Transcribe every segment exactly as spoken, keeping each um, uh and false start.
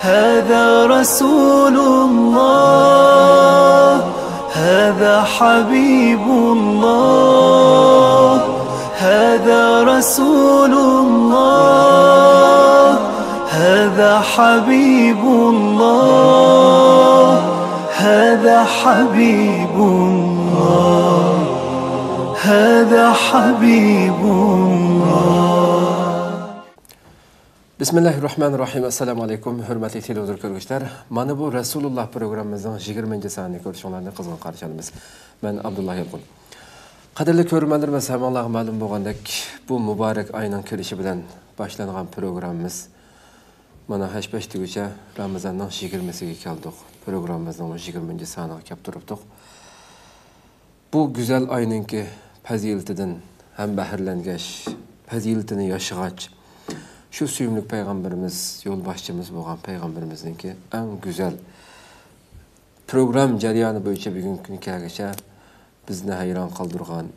هذا رسول الله، هذا حبيب الله، هذا رسول الله، هذا حبيب الله، هذا حبيب الله، هذا حبيب الله. بسم الله الرحمن الرحيم. السلام عليكم، ھۆرمەتلىك تېلېۋىزور كۆرگۈچىلەر. مانا بۇ رەسۇلۇللا پروگراممىمىزنىڭ يىگىرمىنچى سانىنى كۆرۈشۈڭلارنى قىزغىن قارشى ئالىمىز. مەن ئابدۇللا يالقۇن. قەدىرلىك كۆرۈرمەنلىرىمىز، ھەممىڭلارغا مەلۇم بولغاندەك، بۇ مۇبارەك ئاينىڭ كىرىشى بىلەن باشلانغان پروگراممىمىز مانا ھەش-پەش دېگۈچە رامىزاننىڭ يىگىرمىسىگە كەلدۇق. پروگراممىمىزنىڭ بۇ يىگىرمىنچى سانىغا كەپ تۇرۇپتۇق. بۇ گۈزەل ئاينىڭكى پەزىلىتىدىن ھەم بەھرىلەنگەچ، پەزىلىتىنى ياشىغاچ، شۇ سۆيۈملۈك پەيغەمبىرىمىز، يولباشچىمىز بولغان پەيغەمبىرىمىزنىڭكى ئەڭ گۈزەل پروگرام جەريانى بويىچە بۈگۈنكى كۈنگە كەلگۈچە بىزنى ھەيران قالدۇرغان،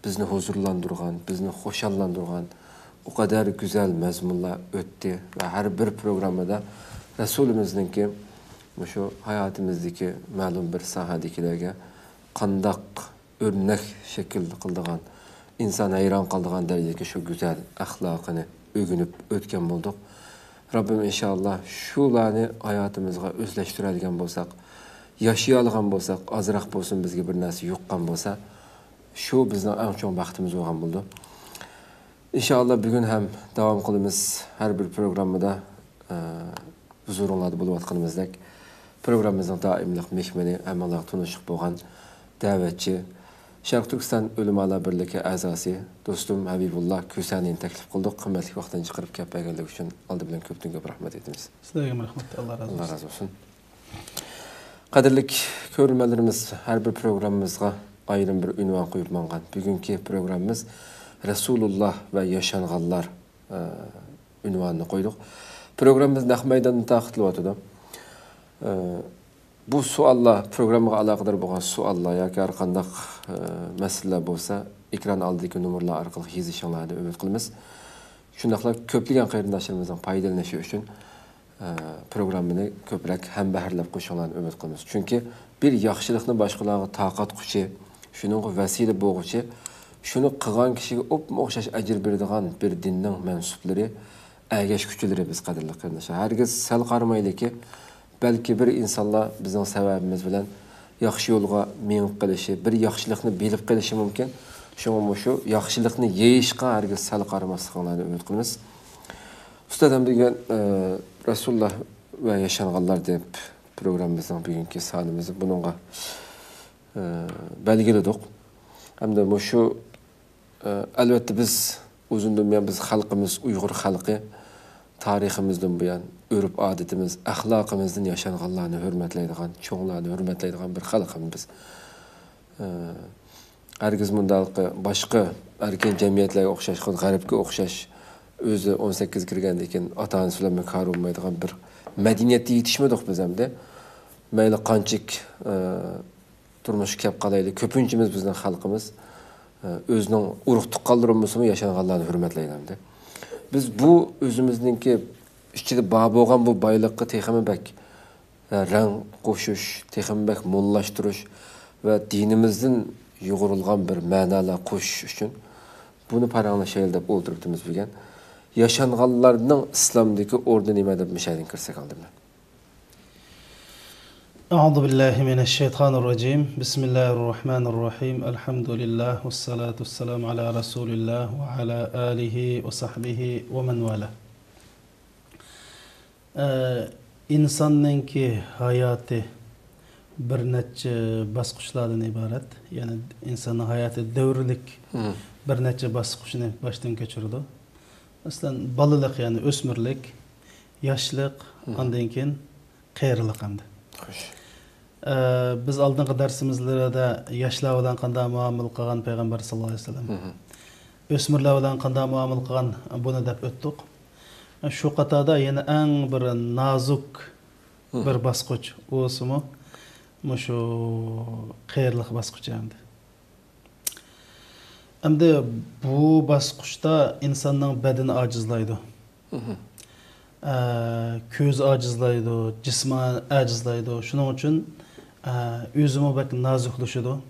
بىزنى ھۇزۇرلاندۇرغان، بىزنى خۇشاللاندۇرغان ئۇ قەدەر گۈزەل مەزمۇنلار ئۆتتى ۋە ھەر بىر پروگراممىدا رەسۇلىمىزنىڭكى مۇشۇ ھاياتىمىزدىكى مەلۇم بىر ساھەدىكىلەرگە قانداق ئۆرنەك شەكىل قىلىدىغان، ئىنسان ھەيران قالىدىغان دەرىجىدىكى شۇ گۈزەل ئەخلاقىنى ئۆگىنىپ ئۆتكەن بولدۇق. رەببىم ئىنشائاللا شۇلارنى ھاياتىمىزغا ئۆزلەشتۈرەلىگەن بولساق، ياشىيالىغان بولساق، ئازراق بولسۇن بىزگە بىر نەرسە يۇققان بولسا، شۇ بىزنىڭ ئەڭ چوڭ بەختىمىز بولغان بولىدۇ. ئىنشائاللا بۈگۈن ھەم داۋام قىلىمىز. ھەر بىر پروگراممىدا، ئە، ھۇزۇرۇڭلاردا بولۇۋاتقىنىمىزدەك، پروگراممىمىزنىڭ دائىملىق مېھمىنى، ھەممىڭلارغا تونۇشلۇق بولغان دەۋەتچى، شەرقىي تۈركىستان ئۆلىمالار بىرلىكى ئەزاسى، دوستۇم ھەبىبۇللا كۈسەنىنى تەكلىپ قىلدۇق. قىممەتلىك ۋاقتىنى چىقىرىپ كەپ بەرگەنلىكى ئۈچۈن ئالدى بىلەن كۆپتىن كۆپ رەھمەت ئېيتىمىز. سىلەرگە رەھمەت، ئاللا رازى بولسۇن. قەدىرلىك كۆرۈرمەنلىرىمىز، ھەر بىر پروگراممىمىزغا ئايرىم بىر ئۇنۋان قويۇپ ماڭغان. بۈگۈنكى پروگراممىمىز رەسۇلۇللا ۋە ياشانغانلار، ئە، ئۇنۋانىنى قويدۇق. پروگراممىمىز نەق مەيداندىن تارقىتىلىۋاتىدۇ. ئە، بۇ سوئاللار، پروگراممىغا ئالاقىدار بولغان سوئاللار ياكى ھەر قانداق، ئە، مەسىلىلەر بولسا، ئېكران ئالدىدىكى نومۇرلار ئارقىلىق يېزىشىڭلارنى ئۈمىد قىلىمىز. شۇنداقلا كۆپلىگەن قېرىنداشلىرىمىزنىڭ پايدىلىنىشى ئۈچۈن، ئە، پروگراممىنى كۆپرەك ھەمبەھىرلەپ قويۇشۇڭلارنى ئۈمىد قىلىمىز. چۈنكى بىر ياخشىلىقنى باشقىلارغا تارقاتقۇچى، شۇنىڭغا ۋەسىلە بولغۇچى، شۇنى قىلغان كىشىگە ئوپمۇ ئوخشاش ئەجىر بېرىدىغان بىر دىننىڭ مەنسۇپلىرى، ئەگەشكۈچىلىرى بىز، قەدىرلىك قېرىنداشلار. ھەرگىز سەل قارىمايلىكى، بەلكى بىر ئىنسانلار بىزنىڭ سەۋەبىمىز بىلەن ياخشى يولغا مېڭىپ قېلىشى، بىر ياخشىلىقنى بىلىپ قېلىشى مۇمكىن. شۇڭا مۇشۇ ياخشىلىقنى يېيىشقا ھەرگىز سەل قارىماسلىقىڭلارنى ئۈمىد قىلىمىز. ئۇستاز، ئەمدى بۈگۈن، ئە، رەسۇلۇللا ۋە ياشانغانلار دەپ پروگراممىمىزنىڭ بۈگۈنكى سانىمىزنى بۇنىڭغا، ئە، بەلگىلىدۇق. ھەمدە مۇشۇ، ئە، ئەلۋەتتە، بىز ئۇزۇندىن بۇيان، بىز خەلقىمىز، ئۇيغۇر خەلقى تارىخىمىزدىن بۇيان ئۆرپ-ئادىتىمىز، ئەخلاقىمىزدىن ياشانغانلارنى ھۆرمەتلەيدىغان، چوڭلارنى ھۆرمەتلەيدىغان بىر خەلقمىز بىز. ئە، ھەرگىز مۇنداق باشقا ئەركىن جەمئىيەتلەرگە ئوخشاش، خۇددى غەربكە ئوخشاش، ئۆزى ئون سەككىزگە كىرگەندىن كېيىن ئاتا-ئانىسى بىلەن كارى بولمايدىغان بىر مەدەنىيەتتە يېتىشمىدۇق بىز ئەمدى. مەيلى قانچىلىك، ئە، تۇرمۇشقا كەپ قالايلى، كۆپىنچىمىز بىزنىڭ خەلقىمىز، ئە، ئۆزىنىڭ ئۇرۇق-تۇغقانلىرى بولمىسىمۇ ياشانغانلارنى ھۆرمەتلەيدۇ ئەمدى. بىز بۇ ئۆزىمىزنىڭكى ئىچىدە بار بولغان بۇ بايلىققا تېخىمۇ بەك، ئە، رەڭ قوشۇش، تېخىمۇ بەك موللاشتۇرۇش ۋە دىنىمىزدىن يۇغۇرۇلغان بىر مەنالار قوشۇش ئۈچۈن بۇنى پاراڭلىشايلى دەپ ئولتۇرۇپتىمىز بۈگۈن. ياشانغانلارنىڭ ئىسلامدىكى ئورنى نېمە دەپ مۇشۇ يەردىن كىرسەك ئالدى بىلەن. أعوذ بالله من الشيطان الرجيم. بسم الله الرحمن الرحيم. الحمد لله والصلاة والسلام على رسول الله وعلى آله وصحبه ومن والاه. ئە، ئىنساننىڭكى ھاياتى بىر نەچچە باسقۇچلاردىن ئىبارەت. يەنى ئىنساننىڭ ھاياتى دەۋرلىك بىر نەچچە باسقۇچنى باشتىن كەچۈرىدۇ. مەسىلەن، بالىلىق، يەنى ئۆسمۈرلۈك، ياشلىق، ئاندىن كېيىن قېرىلىق ئەمدى. خوش. ئە، بىز ئالدىنقى دەرسىمىزلەردە ياشلار بىلەن قانداق مۇئامىلە قىلغان پەيغەمبەر ساللاللاھۇ ئەلەيھى ۋەسەللەم، ئۆسمۈرلەر بىلەن قانداق مۇئامىلە قىلغان، بۇنى دەپ ئۆتتۇق. شۇ قاتاردا يەنە ئەڭ بىر نازۇك بىر باسقۇچ، ئۇسىمۇ مۇشۇ قېرىلىق باسقۇچى ئەمدى. ئەمدى بۇ باسقۇچتا ئىنساننىڭ بەدىنى ئاجىزلايدۇ. ئە، كۆزى ئاجىزلايدۇ، جىسمى ئاجىزلايدۇ. شۇنىڭ ئۈچۈن، ئە، ئۆزىمۇ بەك نازۇكلىشىدۇ.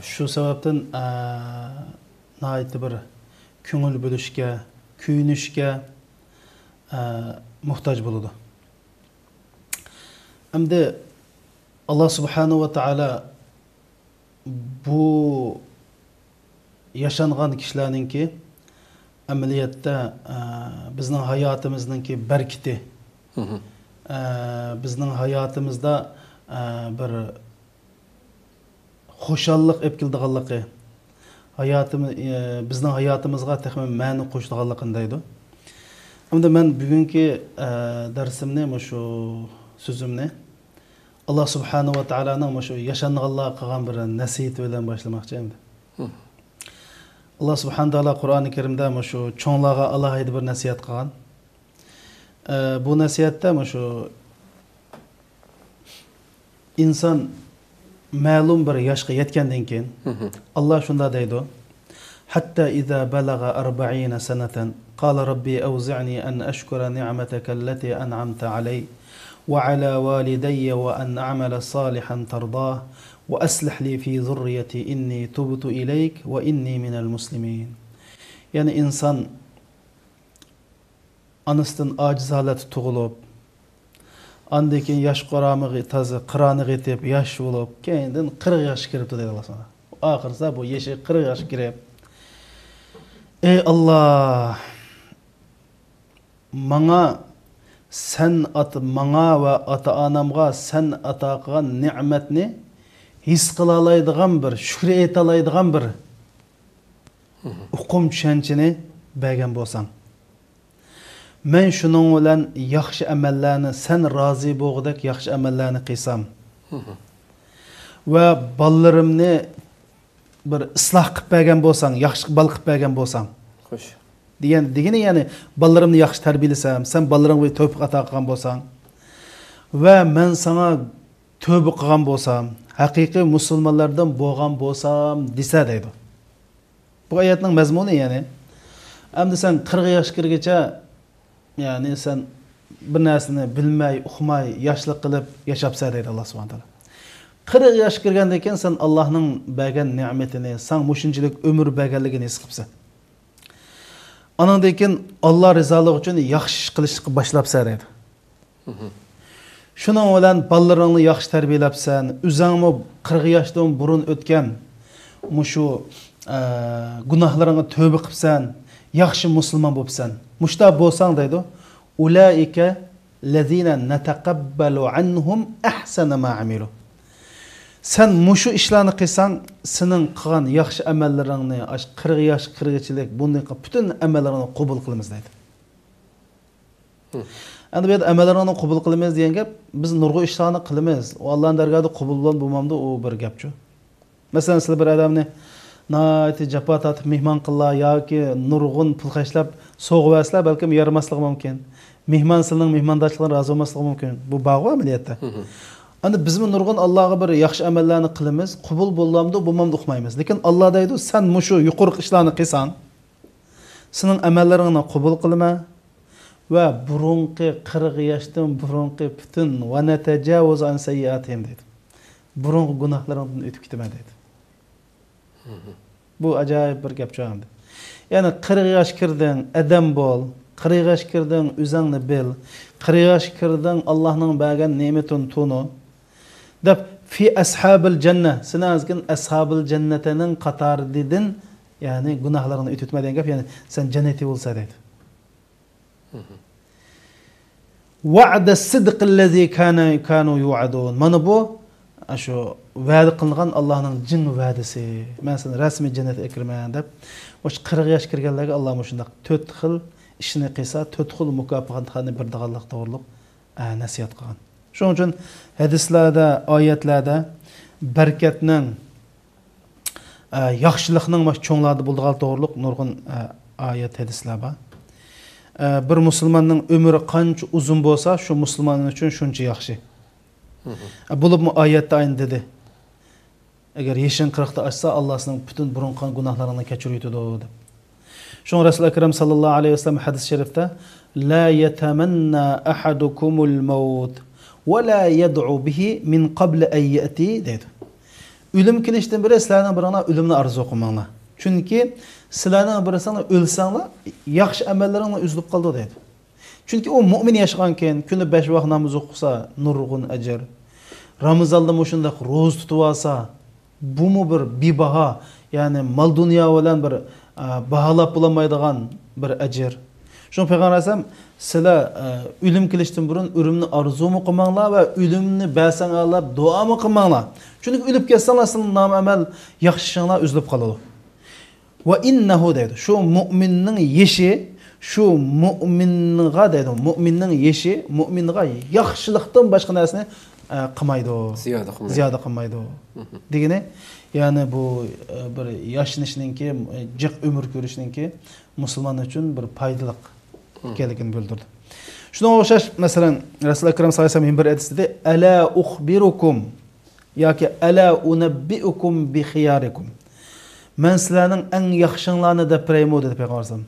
شۇ سەۋەبتىن، ئە، ناھايىتى بىر كۆڭۈل بۆلۈشكە، كۆيۈنۈشكە، ئە، موھتاج بولىدۇ. ئەمدى ئاللا سۇبھانەھۇ ۋە تائالا بۇ ياشانغان كىشىلەرنىڭكى ئەمەلىيەتتە، ئە، بىزنىڭ ھاياتىمىزنىڭكى بەرىكىتى، ئە، بىزنىڭ ھاياتىمىزدا، ئە، بىر خۇشاللىق ئېلىپ كېلىدىغانلىقى، ھاياتىمىز، ئە، بىزنىڭ ھاياتىمىزغا تېخىمۇ مەنە قوشىدىغانلىقىنى دەيدۇ. ئەمدى مەن بۈگۈنكى، ئە، دەرسىمنى، مۇشۇ سۆزۈمنى ئاللا سۇبھانەھۇ ۋە تائالانىڭ مۇشۇ ياشانغانلارغا قىلغان بىر نەسىھىتى بىلەن باشلىماقچى ئەمدى. ئاللا سۇبھانەھۇ تائالا قۇرئانى كەرىمدە مۇشۇ چوڭلارغا ئالاھىدە بىر نەسىھەت قىلغان. ئە، بۇ نەسىھەتتە مۇشۇ ئىنسان مەلۇم بىر ياشقا يەتكەندىن كېيىن، ئاللا شۇنداق دەيدۇ: حتى إذا بلغ أربعين سنة قال رب أوزعني أن أشكر نعمتك التي أنعمت علي وعلى والدي وأن أعمل صالحا ترضاه وأصلح لي في ذريتي إني تبت إليك وإني من المسلمين. يەنى ئىنسان ئانىسىدىن ئاجىز ھالەتتە تۇغۇلۇپ، ئاندىن كېيىن ياش قورامىغا تازا قىرانىغا يېتىپ، ياش بولۇپ، كەينىدىن قىرىق ياشقا كىرىپتۇ دەيدۇ ئاللا سۇبھانەھۇ. ئاخىرسا بۇ يېشى قىرىق ياشقا كىرىپ، ئەي ئاللا، ماڭا سەن ئات-، ماڭا ۋە ئاتا-ئانامغا سەن ئاتا قىلغان نېمەتنى ھېس قىلالايدىغان بىر، شۈكرى ئېيتالايدىغان بىر ئۇقۇم چۈشەنچىنى بەرگەن بولساڭ، مەن شۇنىڭ بىلەن ياخشى ئەمەللەرنى، سەن رازى بولغۇدەك ياخشى ئەمەللەرنى قىلسام ۋە بالىلىرىمنى بىر ئىسلاھ قىلىپ بەرگەن بولساڭ، ياخشى بالا قىلىپ بەرگەن بولساڭ، خوش. دېگەن، دېگىنى، يەنى بالىلىرىمنى ياخشى تەربىيەلىسەم، سەن بالىلىرىڭغا بىر تەۋپىق ئاتا قىلغان بولساڭ ۋە مەن ساڭا تۆبە قىلغان بولسام، ھەقىقىي مۇسۇلمانلاردىن بولغان بولسام دېسە دەيدۇ. بۇ ئايەتنىڭ مەزمۇنى، يەنى، ئەمدى سەن قىرىق ياشقا كىرگىچە، يەنى سەن بىر نەرسىنى بىلمەي، ئۇقماي، ياشلىق قىلىپ ياشاپسەن دەيدۇ ئاللا سۇبھانەھۇ ۋە تائالا. قىرىق ياشقا كىرگەندىن كېيىن سەن ئاللانىڭ بەرگەن نېمىتىنى، ساڭا مۇشۇنچىلىك ئۆمۈر بەرگەنلىكىنى ھېس قىلىپسەن. ئانىڭدىن كېيىن ئاللا رىزالىقى ئۈچۈن ياخشى ئىش قىلىشقا باشلاپسەن دەيدۇ. شۇنىڭ بىلەن بالىلىرىڭنى ياخشى تەربىيەلەپسەن، ئۆزۈڭمۇ قىرىق ياشتىن بۇرۇن ئۆتكەن مۇشۇ، ئە، گۇناھلىرىڭغا تۆبە قىپسەن، ياخشى مۇسۇلمان بوپسەن. مۇشۇنداق بولساڭ دەيدۇ، أولئك الذين نتقبل عنهم أحسن ما عملوا. سەن مۇشۇ ئىشلارنى قىلساڭ، سېنىڭ قىلغان ياخشى ئەمەللىرىڭنى ئاشۇ قىرىق ياشقا كىرگۈچىلىك بۇندىن پۈتۈن ئەمەللىرىڭنى قوبۇل قىلىمىز دەيدۇ. ئەمدى بۇ يەردە ئەمەللىرىڭنى قوبۇل قىلىمىز دېگەن گەپ، بىز نۇرغۇن ئىشلارنى قىلىمىز. ئۇ ئاللانىڭ دەرگاھىدا قوبۇل بولامدۇ بولمامدۇ، ئۇ بىر گەپچۇ. مەسىلەن، سىلەر بىر ئادەمنى ناھايىتى جاپا تارتىپ مېھمان قىللا ياكى نۇرغۇن پۇل خەجلەپ سوۋغا بەرسىلەر، بەلكىم يارىماسلىقى مۇمكىن. مېھمان سىلىنىڭ مېھمانداشلىقىدىن رازى بولماسلىقى مۇمكىن. بۇ بارغۇ ئەمەلىيەتتە. ئەمدى بىزمۇ نۇرغۇن ئاللاغا بىر ياخشى ئەمەللەرنى قىلىمىز، قوبۇل بولامدۇ، بولمامدۇ ئۇقمايمىز. لېكىن ئاللا دەيدۇ، سەن مۇشۇ يۇقىرىقى ئىشلارنى قىلساڭ، سېنىڭ ئەمەللىرىڭنى قوبۇل قىلىمەن ۋە بۇرۇنقى قىرىق ياشتىن بۇرۇنقى پۈتۈن، ونتجاوز عن سيئاتهم دەيدۇ. بۇرۇنقى گۇناھلىرىڭدىن ئۆتۈپ كېتىمەن دەيدۇ. بۇ ئاجايىپ بىر گەپ چوغ ئەمدى. يەنى قىرىق ياش كىردىڭ، ئادەم بول، قىرىق ياش كىردىڭ، ئۆزۈڭنى بىل، قىرىق ياش كىردىڭ، ئاللانىڭ بەرگەن نېمىتىنى تونۇ. دەپ، في أصحاب الجنة، سېنى ئەزكىن ئەسھابىل جەننەتنىڭ قاتارىدىن، يەنى گۇناھلىرىڭنى ئۆتۈتمە دېگەن گەپ، يەنى سەن جەننەتى بولسا دەيدۇ. وعد الصدق الذي كان، كانوا يوعدون. مانا بۇ، شۇ ۋەدە قىلىنغان ئاللانىڭ جىڭ ۋەدىسى. مەن سېنى رەسمىي جەننەتكە ئەكىرىمەن دەپ. مۇشۇ قىرىق ياش كىرگەنلەرگە ئاللا مۇشۇنداق تۆت خىل ئىشنى قىلسا، تۆت خىل مۇكاپاتنى بېرىدىغانلىق توغرۇلۇق، ئە، نەسىھەت قىلغان. شۇنىڭ ئۈچۈن ھەدىسلەردە، ئايەتلەردە بەرىكەتنىڭ، ئە، ياخشىلىقنىڭ مۇشۇ چوڭلاردا بولىدىغانلىقى توغرۇلۇق نۇرغۇن، ئە، ئايەت، ھەدىسلەر بار. ئە، بىر مۇسۇلماننىڭ ئۆمرى قانچە ئۇزۇن بولسا، شۇ مۇسۇلمان ئۈچۈن شۇنچە ياخشى. ئە، بولۇپمۇ ئايەتتە ئاينى دېدى، ئەگەر يېشىڭ قىرىقتا ئاشسا، ئاللا سېنىڭ پۈتۈن بۇرۇن قىلغان گۇناھلىرىڭنى كەچۈرۈۋېتىدۇ، دەپ. شۇڭا رەسۇل ئەكرەم ساللاللاھۇ ئەلەيھى ۋەسەللەم ھەدىس شەرىپتە، لا يتمنى أحدكم الموت ولا يدعو به من قبل أن يأتي دەيدۇ. ئۆلۈم كېلىشتىن بۇرۇن سىلەرنىڭ بىرىڭلار ئۆلۈمنى ئارزۇ قىلماڭلار. چۈنكى سىلەرنىڭ بىرسىڭلار ئۆلسەڭلار، ياخشى ئەمەللىرىڭلار ئۈزۈلۈپ قالىدۇ دەيدۇ. چۈنكى ئۇ مۆمىن ياشىغانكەن، كۈنى بەش ۋاق نامىزى ئوقۇسا، نۇرغۇن ئەجىر. رامىزاندا مۇشۇنداق روزا تۇتۇۋالسا، بۇمۇ بىر بىباھا، يەنى مال-دۇنيا بىلەن بىر، ئا، باھالاپ بولالمايدىغان بىر ئەجىر. شۇڭا پەيغەمبەر ئەلەيھىسسالام، سىلەر، ئا، ئۆلۈم كېلىشتىن بۇرۇن ئۆلۈمنى ئارزۇمۇ قىلماڭلار ۋە ئۆلۈمنى بەرسەڭلار دەپ دۇئامۇ قىلماڭلار. چۈنكى ئۆلۈپ كەتسەڭلار، سىلەرنىڭ نامە ئەمەل، ياخشى ئىشىڭلار ئۈزۈلۈپ قالىدۇ. ۋە ئىننەھۇ دەيدۇ. شۇ مۆمىننىڭ يېشى، شۇ مۆمىنغا دەيدۇ. مۆمىننىڭ يېشى، مۆمىنغا ياخشىلىقتىن باشقا نەرسىنى، ئە، قىلمايدۇ. زىيادە قىلمايدۇ. زىيادە قىلمايدۇ. مھم. دېگىنى، يەنى بۇ، ئە، بىر ياشىنىشنىڭكى، ئە، جىق ئۆمۈر كۆرۈشنىڭكى مۇسۇلمان ئۈچۈن بىر پايدىلىق مھم. ئىكەنلىكىنى بىلدۈردى. شۇنىڭغا ئوخشاش، مەسىلەن، رەسۇل ئەكرەم ساللاللاھۇ ئەلەيھى ۋەسەللەم يەنە بىر ھەدىستە دېدى، ئەلا ئۇخبىرۇكۇم ياكى ئەلا ئۇنەببىئۇكۇم بىخىيارىكۇم. مەن سىلەرنىڭ ئەڭ ياخشىڭلارنى دەپ بېرەيمۇ؟ دېدى پەيغەمبەر ئەلەيھىسسالام.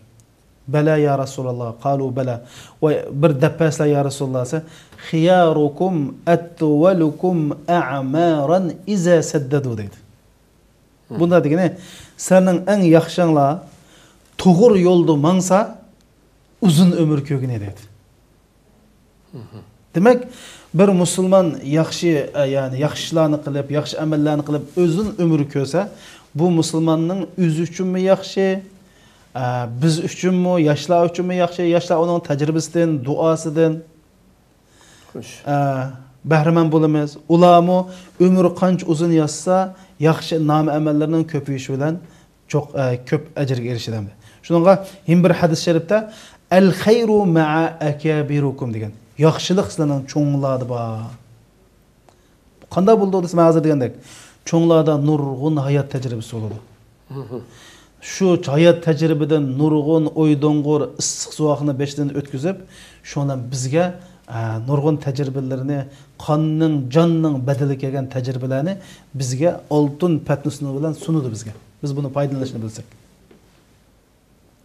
بەلە يا رەسۇلاللا، قالۇ بەلە. ۋاي، بىر دەپ بەرسىلە يا رەسۇلاللا دېسە، خىيارۇكۇم ئەتۋەلۇكۇم ئەمارەن ئىزا سەددەدۇ دەيدۇ. بۇنداق دېگىنى، سىلەرنىڭ ئەڭ ياخشىڭلار توغرا يولدا ماڭسا، ئۇزۇن ئۆمۈر كۆرگىنى دەيدۇ. دېمەك، بىر مۇسۇلمان ياخشى، ئە، يەنى ياخشى ئىشلارنى قىلىپ، ياخشى ئەمەللەرنى قىلىپ ئۇزۇن ئۆمۈر كۆرسە، بۇ مۇسۇلماننىڭ ئۆزى ئۈچۈنمۇ ياخشى، ئە، بىز ئۈچۈنمۇ، ياشلار ئۈچۈنمۇ ياخشى، ياشلار ئۇنىڭ تەجرىبىسىدىن، دۇئاسىدىن، خوش. ئە، بەھرىمەن بولىمىز. ئۇلارمۇ ئۆمرى قانچە ئۇزۇن ياشىسا، ياخشى نامە ئەمەللىرىنىڭ كۆپىيىشى بىلەن چوق-، ئە، كۆپ ئەجىرگە ئېرىشىدۇ. شۇنىڭغا يەنە بىر ھەدىس شەرىپتە، «ئەلخەيرۇ مەئە ئەكابىرىكۇم» دېگەن. ياخشىلىق سىلەرنىڭ چوڭلاردا بار. قانداق بولىدۇ دېسە، مەن ھازىر دېگەندەك، چوڭلاردا نۇرغۇن ھايات تەجرىبىسى بولىدۇ. شۇ ھايات تەجرىبىدىن نۇرغۇن ئوي-دوڭغۇر، ئىسسىق سوغۇقنى بېشىدىن ئۆتكۈزۈپ، شۇنىڭ بىزگە، ئە، نۇرغۇن تەجرىبىلىرىنى، قاننىڭ، جاننىڭ بەدىلىگە كەلگەن تەجرىبىلەرنى بىزگە ئالتۇن پەتنۇسى بىلەن سۇنىدۇ بىزگە. بىز بۇنى پايدىلىنىشنى بىلسەك.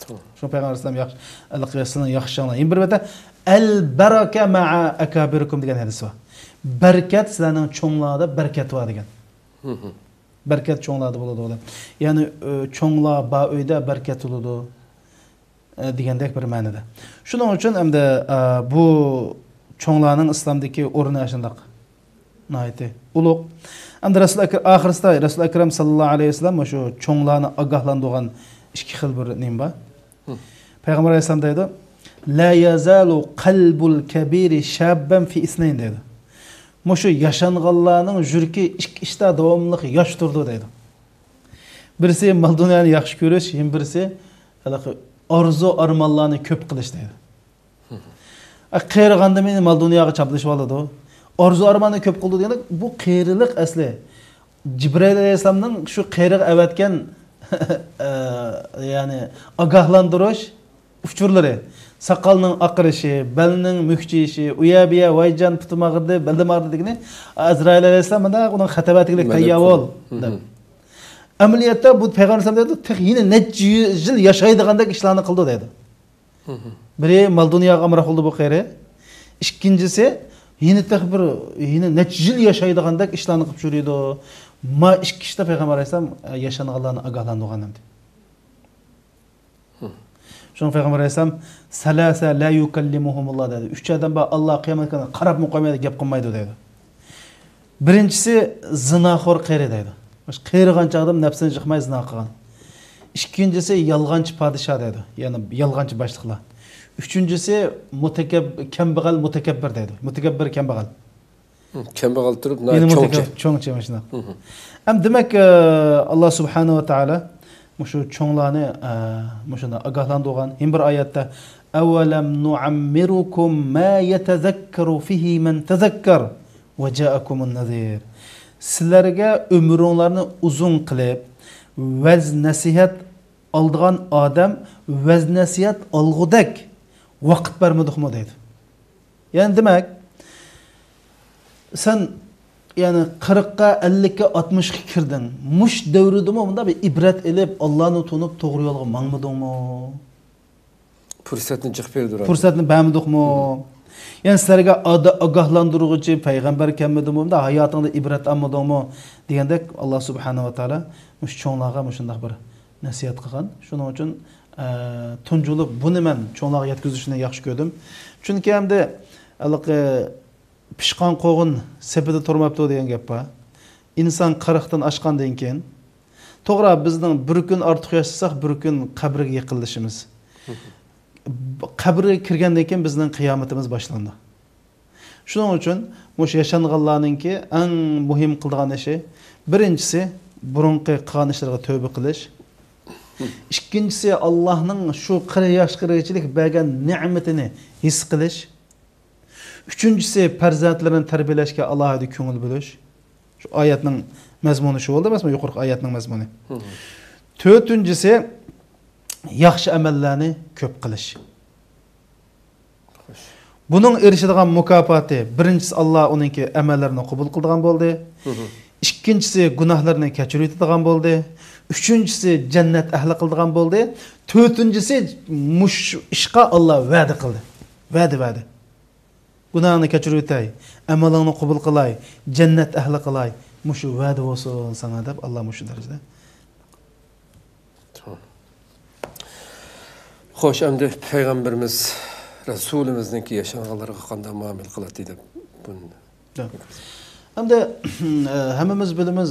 توغرا. شۇ پەيغەمبەر ئەلەيھىسسالام ياخشى، ئەلقىياسىنىڭ ياخشى چاغلار. يەنە بىر بەتتە، «ئەلبەرەكە مەئە ئەكابىرىكۇم» دېگەن ھەدىس بار. بەرىكەت سىلەرنىڭ چوڭلاردا بەرىكەت بار دېگەن. بەرىكەت چوڭلاردا بولىدۇ دەپ. يەنى، ئۆ، چوڭلار بار ئۆيدە بەرىكەت بولىدۇ، ئە، دېگەندەك بىر مەنىدە. شۇنىڭ ئۈچۈن ئەمدى، ئە، بۇ چوڭلارنىڭ ئىسلامدىكى ئورنى ئاشۇنداق. ناھايىتى ئۇلۇغ. ئەمدى رەسۇل ئەكر-، ئاخىرسىدا رەسۇل ئەكرەم ساللاللاھۇ ئەلەيھى ۋەسەللەم مۇشۇ چوڭلارنى ئاگاھلاندۇرغان ئىككى خىل بىر نېمە بار. پەيغەمبەر ئەلەيھىسسالام دەيدۇ، «لا يزال قلب الكبير شابا في اثنين» دەيدۇ. مۇشۇ ياشانغانلارنىڭ يۈرىكى ئىككى ئىشتا داۋاملىق ياش تۇرىدۇ دەيدۇ. بىرسى مال دۇنيانى ياخشى كۆرۈش، يەنە بىرسى ھېلىقى ئارزۇ ئارمانلارنى كۆپ قىلىش دەيدۇ. ئە، قېرىغاندا مېنى مال دۇنياغا چاپلىشىۋالىدۇ. ئارزۇ ئارماننى كۆپ قىلىدۇ دېگەندە، بۇ قېرىلىق ئەسلى. جىبرىئىل ئەلەيھىسسالامنىڭ شۇ قېرىغا ئەۋەتكەن، ئە، يەنى ئاگاھلاندۇرۇش ئۇچۇرلىرى. ساقالنىڭ ئاقىرىشى، بەلنىڭ مۈكچىيىشى، ئۇيە بۇيە ۋايجان پۇتۇم ئاغرىدى، بەلدىم ئاغرىدى دېگىنى ئەزرائىل ئەلەيھىسسالام مانا ئۇنىڭ خەتەر ئەۋەتكىلى تەييار بول دەپ. ئەمەلىيەتتە بۇ پەيغەمبەر ئەلەيھىسسالام دەيدۇ، تېخى يەنە نەچچە يۈز يىل ياشايدىغاندەك ئىشلارنى قىلىدۇ دەيدۇ. بىرى مال دۇنياغا ئامراق بولدى بۇ قېرى. ئىككىنچىسى، يەنە تېخى بىر، يەنە نەچچە يىل ياشايدىغاندەك ئىشلارنى قىلىپ يۈرىدۇ. ما ئىككى ئىشتا پەيغەمبەر ئەلەيھىسسالام، ئە، ياشانغانلارنى ئاگاھلاندۇرغان ئەمدى. شۇڭا پەيغەمبەر ئەلەيھىسسالام، «سەلاسە لا يۇكەللىمۇھۇمۇللا» دەيدۇ. ئۈچ ئادەم بار، ئاللا قىيامەت كۈنى قاراپمۇ قويمايدۇ، گەپ قىلمايدۇ دەيدۇ. بىرىنچىسى زىناخور قېرى دەيدۇ. قېرىغان چاغدا نەپسىنى جىقماي زىنا قىلغان. ئىككىنچىسى يالغانچى پادىشاھ دەيدۇ. يەنى يالغانچى باشلىقلار. ئۈچىنچىسى مۇتەكەب-، كەمبەغەل مۇتەكەببىر دەيدۇ. مۇتەكەببىر كەمبەغەل. ھە، كەمبەغەل تۇرۇپ، يەنە ناھايىتى چوڭچى. مۇتەكەببىر، چوڭچى ماشۇنداق. ئەمدى دېمەك، ئە، ئاللا سۇبھانەھۇ ۋە تائالا مۇشۇ چوڭلارنى، ئە، مۇشۇنداق ئاگاھلاندۇرغان. يەنە بىر ئايەتتە، «ئەۋەلەم نۇئەممىركۇم ما يەتەزەككەرۇ فىھى مەن تەزەككەر ۋە جائەكۇمۇن نەزىر.» سىلەرگە ئۆمرۈڭلارنى ئۇزۇن قىلىپ، ۋەز نەسىھەت ئالىدىغان ئادەم ۋەز نەسىھەت ئالغۇدەك ۋاقىت بەرمىدۇقمۇ دەيدۇ. يەنى دېمەك، سەن، يەنى قىرىققا، ئەللىككە، ئاتمىشقا كىردىڭ. مۇش دەۋردىمۇ مۇنداق بىر ئىبرەت ئېلىپ، ئاللانى تونۇپ، توغرا يولغا ماڭمىدىڭمۇ؟ پۇرسەتنى جىق بېرىدۇ. پۇرسەتنى بەرمىدۇقمۇ؟ يەنى سىلەرگە ئادا-، ئاگاھلاندۇرغۇچى پەيغەمبەر كەلمىدىمۇ؟ مۇنداق ھاياتىڭدا ئىبرەت ئالمىدىڭمۇ؟ دېگەندەك، ئاللا سۇبھانەھۇ ۋە تائالا مۇشۇ چوڭلارغا مۇشۇنداق بىر نەسىھەت قىلغان. شۇنىڭ ئۈچۈن، ئە، تۇنجى بولۇپ بۇنى مەن چوڭلارغا يەتكۈزۈشنى ياخشى كۆردۈم. چۈنكى ئەمدى ھېلىقى پىشقان قوغۇن سېپىدە تۇرماپتۇ دېگەن گەپ بار. ئىنسان قىرىقتىن ئاشقاندىن كېيىن، توغرا، بىزنىڭ بىر كۈن ئارتۇق ياشىساق، بىر كۈن قەبرىگە يېقىنلىشىمىز. قەبرىگە كىرگەندىن كېيىن بىزنىڭ قىيامىتىمىز باشلىنىدۇ. شۇنىڭ ئۈچۈن مۇشۇ ياشانغانلارنىڭكى ئەڭ مۇھىم قىلىدىغان ئىشى، بىرىنچىسى، بۇرۇنقى قىلغان ئىشلىرىغا تۆبە قىلىش. ئىككىنچىسى، ئاللانىڭ شۇ قىرىق ياشقىچىلىك بەرگەن نېمىتىنى ھېس قىلىش. ئۈچىنچىسى، پەرزەنتلىرىنى تەربىيەلەشكە ئالاھىدە كۆڭۈل بۆلۈش. شۇ ئايەتنىڭ مەزمۇنى شۇ بولدى ئەمەسمۇ؟ يۇقىرىقى ئايەتنىڭ مەزمۇنى. تۆتىنچىسى، ياخشى ئەمەللەرنى كۆپ قىلىش. بۇنىڭ ئېرىشىدىغان مۇكاپاتى، بىرىنچىسى، ئاللا ئۇنىڭكى ئەمەللىرىنى قوبۇل قىلىدىغان بولدى. ئىككىنچىسى، گۇناھلىرىنى كەچۈرۈۋېتىدىغان بولدى. ئۈچىنچىسى، جەننەت ئەھلى قىلىدىغان بولدى. تۆتىنچىسى، مۇشۇ ئىشقا ئاللا ۋەدە قىلدى. ۋەدە، ۋەدە. گۇناھىڭنى كەچۈرۈۋېتەي، ئەمىلىڭنى قوبۇل قىلاي، جەننەت ئەھلى قىلاي، مۇشۇ ۋەدە بولسۇن ساڭا دەپ، ئاللا مۇشۇ دەرىجىدە. خوش، ئەمدى پەيغەمبىرىمىز، رەسۇلىمىزنىڭكى ياشانغانلارغا قانداق مۇئامىلە قىلاتتى دەپ بۇنى. ئەمدى ھەممىمىز بىلىمىز،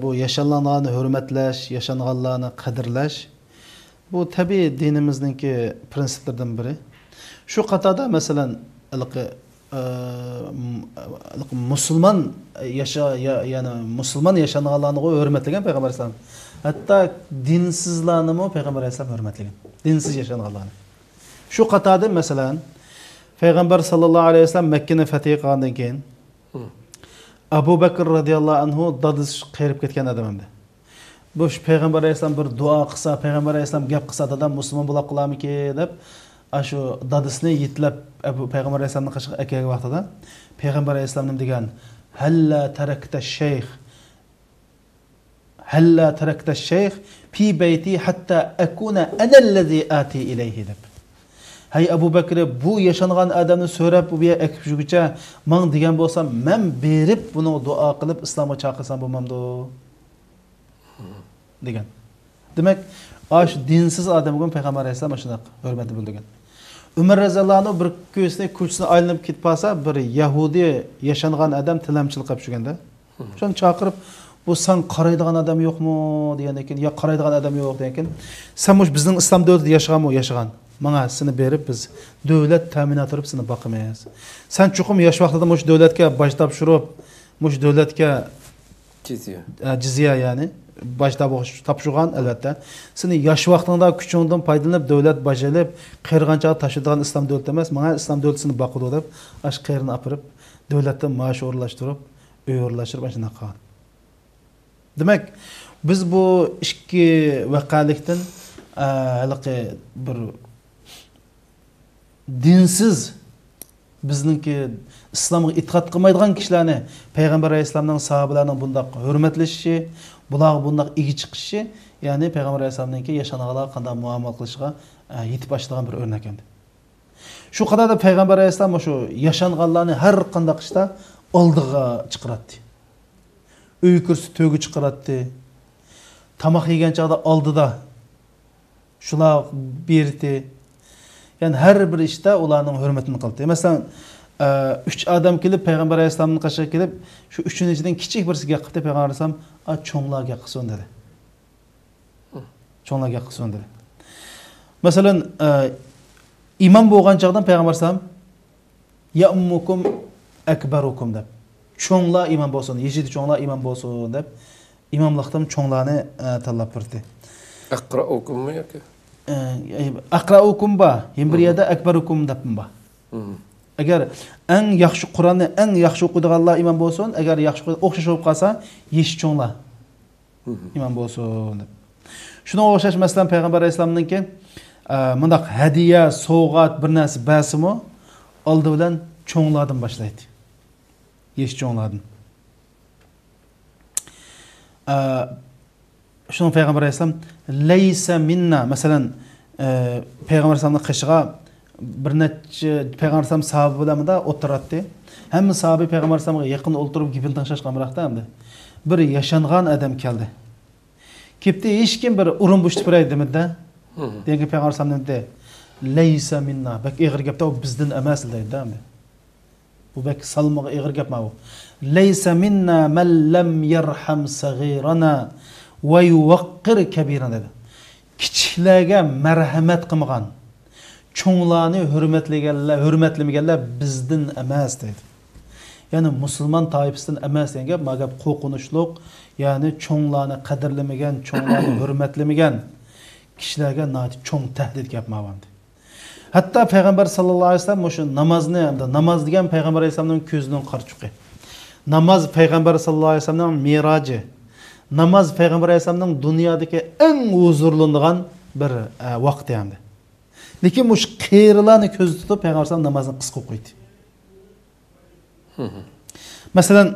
بۇ ياشانغانلارنى ھۆرمەتلەش، ياشانغانلارنى قەدىرلەش، بۇ تەبىئىي دىنىمىزنىڭكى پرىنسىپلىرىدىن بىرى. شۇ قاتاردا، مەسىلەن، ھېلىقى، ئە، م-، ھېلىقى مۇسۇلمان ياشا-، يا-، يەنى مۇسۇلمان ياشانغانلارنىغۇ ھۆرمەتلىگەن پەيغەمبەر ئەلەيھىسسالام. ھەتتا دىنسىزلارنىمۇ پەيغەمبەر ئەلەيھىسسالام ھۆرمەتلىگەن. دىنسىز ياشانغانلارنى. شۇ قاتاردا، مەسىلەن، پەيغەمبەر ساللاللاھۇ ئەلەيھى ۋەسەللەم مەككىنى فەتھى قىلغاندىن كېيىن، ئەبۇ بەكىر رەزىياللاھۇ ئەنھۇ دادىسى قېرىپ كەتكەن ئادەم ئەمدى. بۇ شۇ پەيغەمبەر ئەلەيھىسسالام بىر دۇئا قىلسا، پەيغەمبەر ئەلەيھىسسالام گەپ قىلسا، دادام مۇسۇلمان بولاپ قالارمىكىن دەپ، ئاشۇ دادىسىنى يېتىلەپ، ئەبۇ پەيغەمبەر ئەلەيھىسسالامنىڭ قېشىغا ئەكەلگەن ۋاقتىدا، پەيغەمبەر ئەلەيھىسسالام نېمە دېگەن؟ «ھەللا تەرەكتە شەيخ، ھەللا تەرەكتە شەيخ پى بەيتى ھەتتا ئەكۇنە ئەنەللەزى ئاتى ئىلەيھى» دەپ. «ھەي ئەبۇ بەكرى، بۇ ياشانغان ئادەمنى سۆرەپ بۇ يەرگە ئەكىپ يۈرگۈچە، ماڭ دېگەن بولسام، مەن بېرىپ بۇنىڭغا دۇئا قىلىپ ئىسلامغا چاقىرسام بولمامدۇ؟» دېگەن. دېمەك، ئاشۇ دىنسىز ئادەمگىمۇ پەيغەمبەر ئەلەيھىسسالام ئاشۇنداق ھۆرمەتنى بىلدۈرگەن. ئۆمەر رەزىياللاھۇ ئەنھۇ بىر كۈنى كوچىسىنى ئايلىنىپ كېتىپ قالسا، بىر يەھۇدىي ياشانغان ئادەم تىلەمچىلىك قىلىپ يۈرگەندە، شۇنى چاقىرىپ، «بۇ ساڭا قارايدىغان ئادەم يوقمۇ؟» دېگەندىن كېيىن، «ياق، قارايدىغان ئادەم يوق» دېگەندىن كېيىن، «سەن مۇشۇ بىزنىڭ ئىسلام دۆلىتىدە ياشىغانمۇ؟» «ياشىغان.» «ماڭا سېنى بېرىپ، بىز دۆلەت تەمىناتى قۇرۇپ سېنى باقىمىز. سەن چوقۇم ياش ۋاقتىدا مۇشۇ دۆلەتكە باج تاپشۇرۇپ، مۇشۇ دۆلەتكە» جىزيە. ئە، جىزيە، يەنى باج تاپشۇرغان، ئەلۋەتتە. «سېنى ياش ۋاقتىڭدا كۈچۈڭدىن پايدىلىنىپ، دۆلەت باج ئېلىپ، قېرىغانچە تاشلىدىغان ئىسلام دۆلىتى ئەمەس، ماڭا ئىسلام دۆلىتى سېنى باقىدۇ» دەپ، ئاشۇ قېرىنى ئاپىرىپ، دۆلەتتىن مائاش ئورۇنلاشتۇرۇپ، ئۆي ئورۇنلاشتۇرۇپ، ئاشۇنداق قىلغان. دېمەك، بىز بۇ ئىككى ۋەقەلىكتىن، ئە، ھېلىقى بىر دىنسىز، بىزنىڭكى ئىسلامغا ئېتىقاد قىلمايدىغان كىشىلەرنى پەيغەمبەر ئەلەيھىسسالامنىڭ، ساھابىلەرنىڭ بۇنداق ھۆرمەتلىشىشى، بۇلارغا بۇنداق ئىگە چىقىشى، يەنى پەيغەمبەر ئەلەيھىسسالامنىڭكى ياشانغانلارغا قانداق مۇئامىلە قىلىشىغا، ئە، يېتىپ ئاشىدىغان بىر ئۆرنەك ئەمدى. شۇ قەدەردە پەيغەمبەر ئەلەيھىسسالام مۇشۇ ياشانغانلارنى ھەر قانداق ئىشتا ئالدىغا چىقىراتتى. ئۆي كىرسە تۆگە چىقىراتتى. تاماق يېگەن چاغدا ئالدىدا شۇلار بېرىتى. يەنى ھەر بىر ئىشتا ئۇلارنىڭ ھۆرمىتىنى قىلدى. مەسىلەن، ئە، ئۈچ ئادەم كېلىپ، پەيغەمبەر ئەلەيھىسسالامنىڭ قېشىغا كېلىپ، شۇ ئۈچىنىڭ ئىچىدىن كىچىك بىرسى گەپ قىلدى، پەيغەمبەر ئەلەيھىسسالام، «ئا، چوڭلار گەپ قىلسۇن» دېدى. چوڭلار گەپ قىلسۇن دېدى. مەسىلەن، ئە، ئىمام بولغان چاغدا پەيغەمبەر ئەلەيھىسسالام، «يەئۇممۇكۇم ئەكبەرۇكۇم» دەپ، «چوڭلار ئىمام بولسۇن، يېشىدا چوڭلار ئىمام بولسۇن» دەپ، ئىماملىقتىن چوڭلارنى، ئە، تاللاپ بېرىدۇ. ئەقرەئۇكۇممۇ ياكى؟ ئە، ئەقرەئۇكۇم بار، يەنە بىر يەردە ئەكبەرۇكۇم دەپمۇ بار. ئەگەر ئەڭ ياخشى قۇرئاننى ئەڭ ياخشى ئوقۇيدىغانلار ئىمام بولسۇن، ئەگەر ياخشى ئوقۇيدىغان ئوخشاش بولۇپ قالسا، يېشى چوڭلار ئىمام بولسۇن دەپ. شۇنىڭغا ئوخشاش، مەسىلەن، پەيغەمبەر ئەلەيھىسسالامنىڭكى، ئە، مۇنداق ھەدىيە، سوۋغات، بىر نەرسە بەرسىمۇ، ئالدى بىلەن چوڭلاردىن باشلايتتى. يېشى چوڭلاردىن. ئە، شۇنىڭ پەيغەمبەر ئەلەيھىسسالام، «لەيسە مىننا»، مەسىلەن، ئە، پەيغەمبەر ئەلەيھىسسالامنىڭ قېشىغا بىر نەچچە، پەيغەمبەر ئەلەيھىسسالام ساھابە بىلەن مۇنداق ئولتۇراتتى. ھەممە ساھابە پەيغەمبەر ئەلەيھىسسالامغا يېقىن ئولتۇرۇپ گېپىنى تىڭشاشقا ئامراقتا ئەمدى. بىر ياشانغان ئادەم كەلدى. كېپتى، ھېچكىم بىر ئورۇن بوشىتىپ بېرەي دېمىدى-دە. دېگەن پەيغەمبەر ئەلەيھىسسالام نېمە دېدى؟ لەيسە مىننا. بەك ئېغىر گەپتە، ئۇ بىزدىن ئەمەس دەيدۇ-دە ئەمدى. بۇ بەك سالمىقى ئېغىر گەپ ماۋۇ. لەيسە مىننا مەن لەم يەرھەم سەغىرەنا ۋە يۇۋەققىر كەبىرەنا دېدى. كىچىكلەرگە مەرھەمەت قىلمىغان، چوڭلارنى ھۆرمەتلىگەنلەر، ھۆرمەتلىمىگەنلەر بىزدىن ئەمەس دەيدۇ. يەنى مۇسۇلمان تائىپىسىدىن ئەمەس دېگەن گەپ، ما گەپ قورقۇنچلۇق، يەنى چوڭلارنى قەدىرلىمىگەن، چوڭلارنى ھۆرمەتلىمىگەن كىشىلەرگە ناھايىتى چوڭ تەھدىت گەپ ماۋۇ ئەمدى. ھەتتا پەيغەمبەر ساللاللاھۇ ئەلەيھى ۋەسەللەم مۇشۇ نامازنى، ناماز دېگەن پەيغەمبەر ئەلەيھىسسالامنىڭ كۆزىنىڭ قارىچۇقى. ناماز پەيغەمبەر ساللاللاھۇ ئەلەيھى ۋەسەللەمنىڭ مىراجى. ناماز پەيغەمبەر ئەلەيھىسسالامنىڭ دۇنيادىكى ئەڭ ھۇزۇرلىنىدىغان بىر، ئە، ۋاقتى ئەمدى. لېكىن مۇشۇ قېرىلارنى كۆزدە تۇتۇپ پەيغەمبەر ئەلەيھىسسالام نامازنى قىسقا ئوقۇيتتى. مەسىلەن،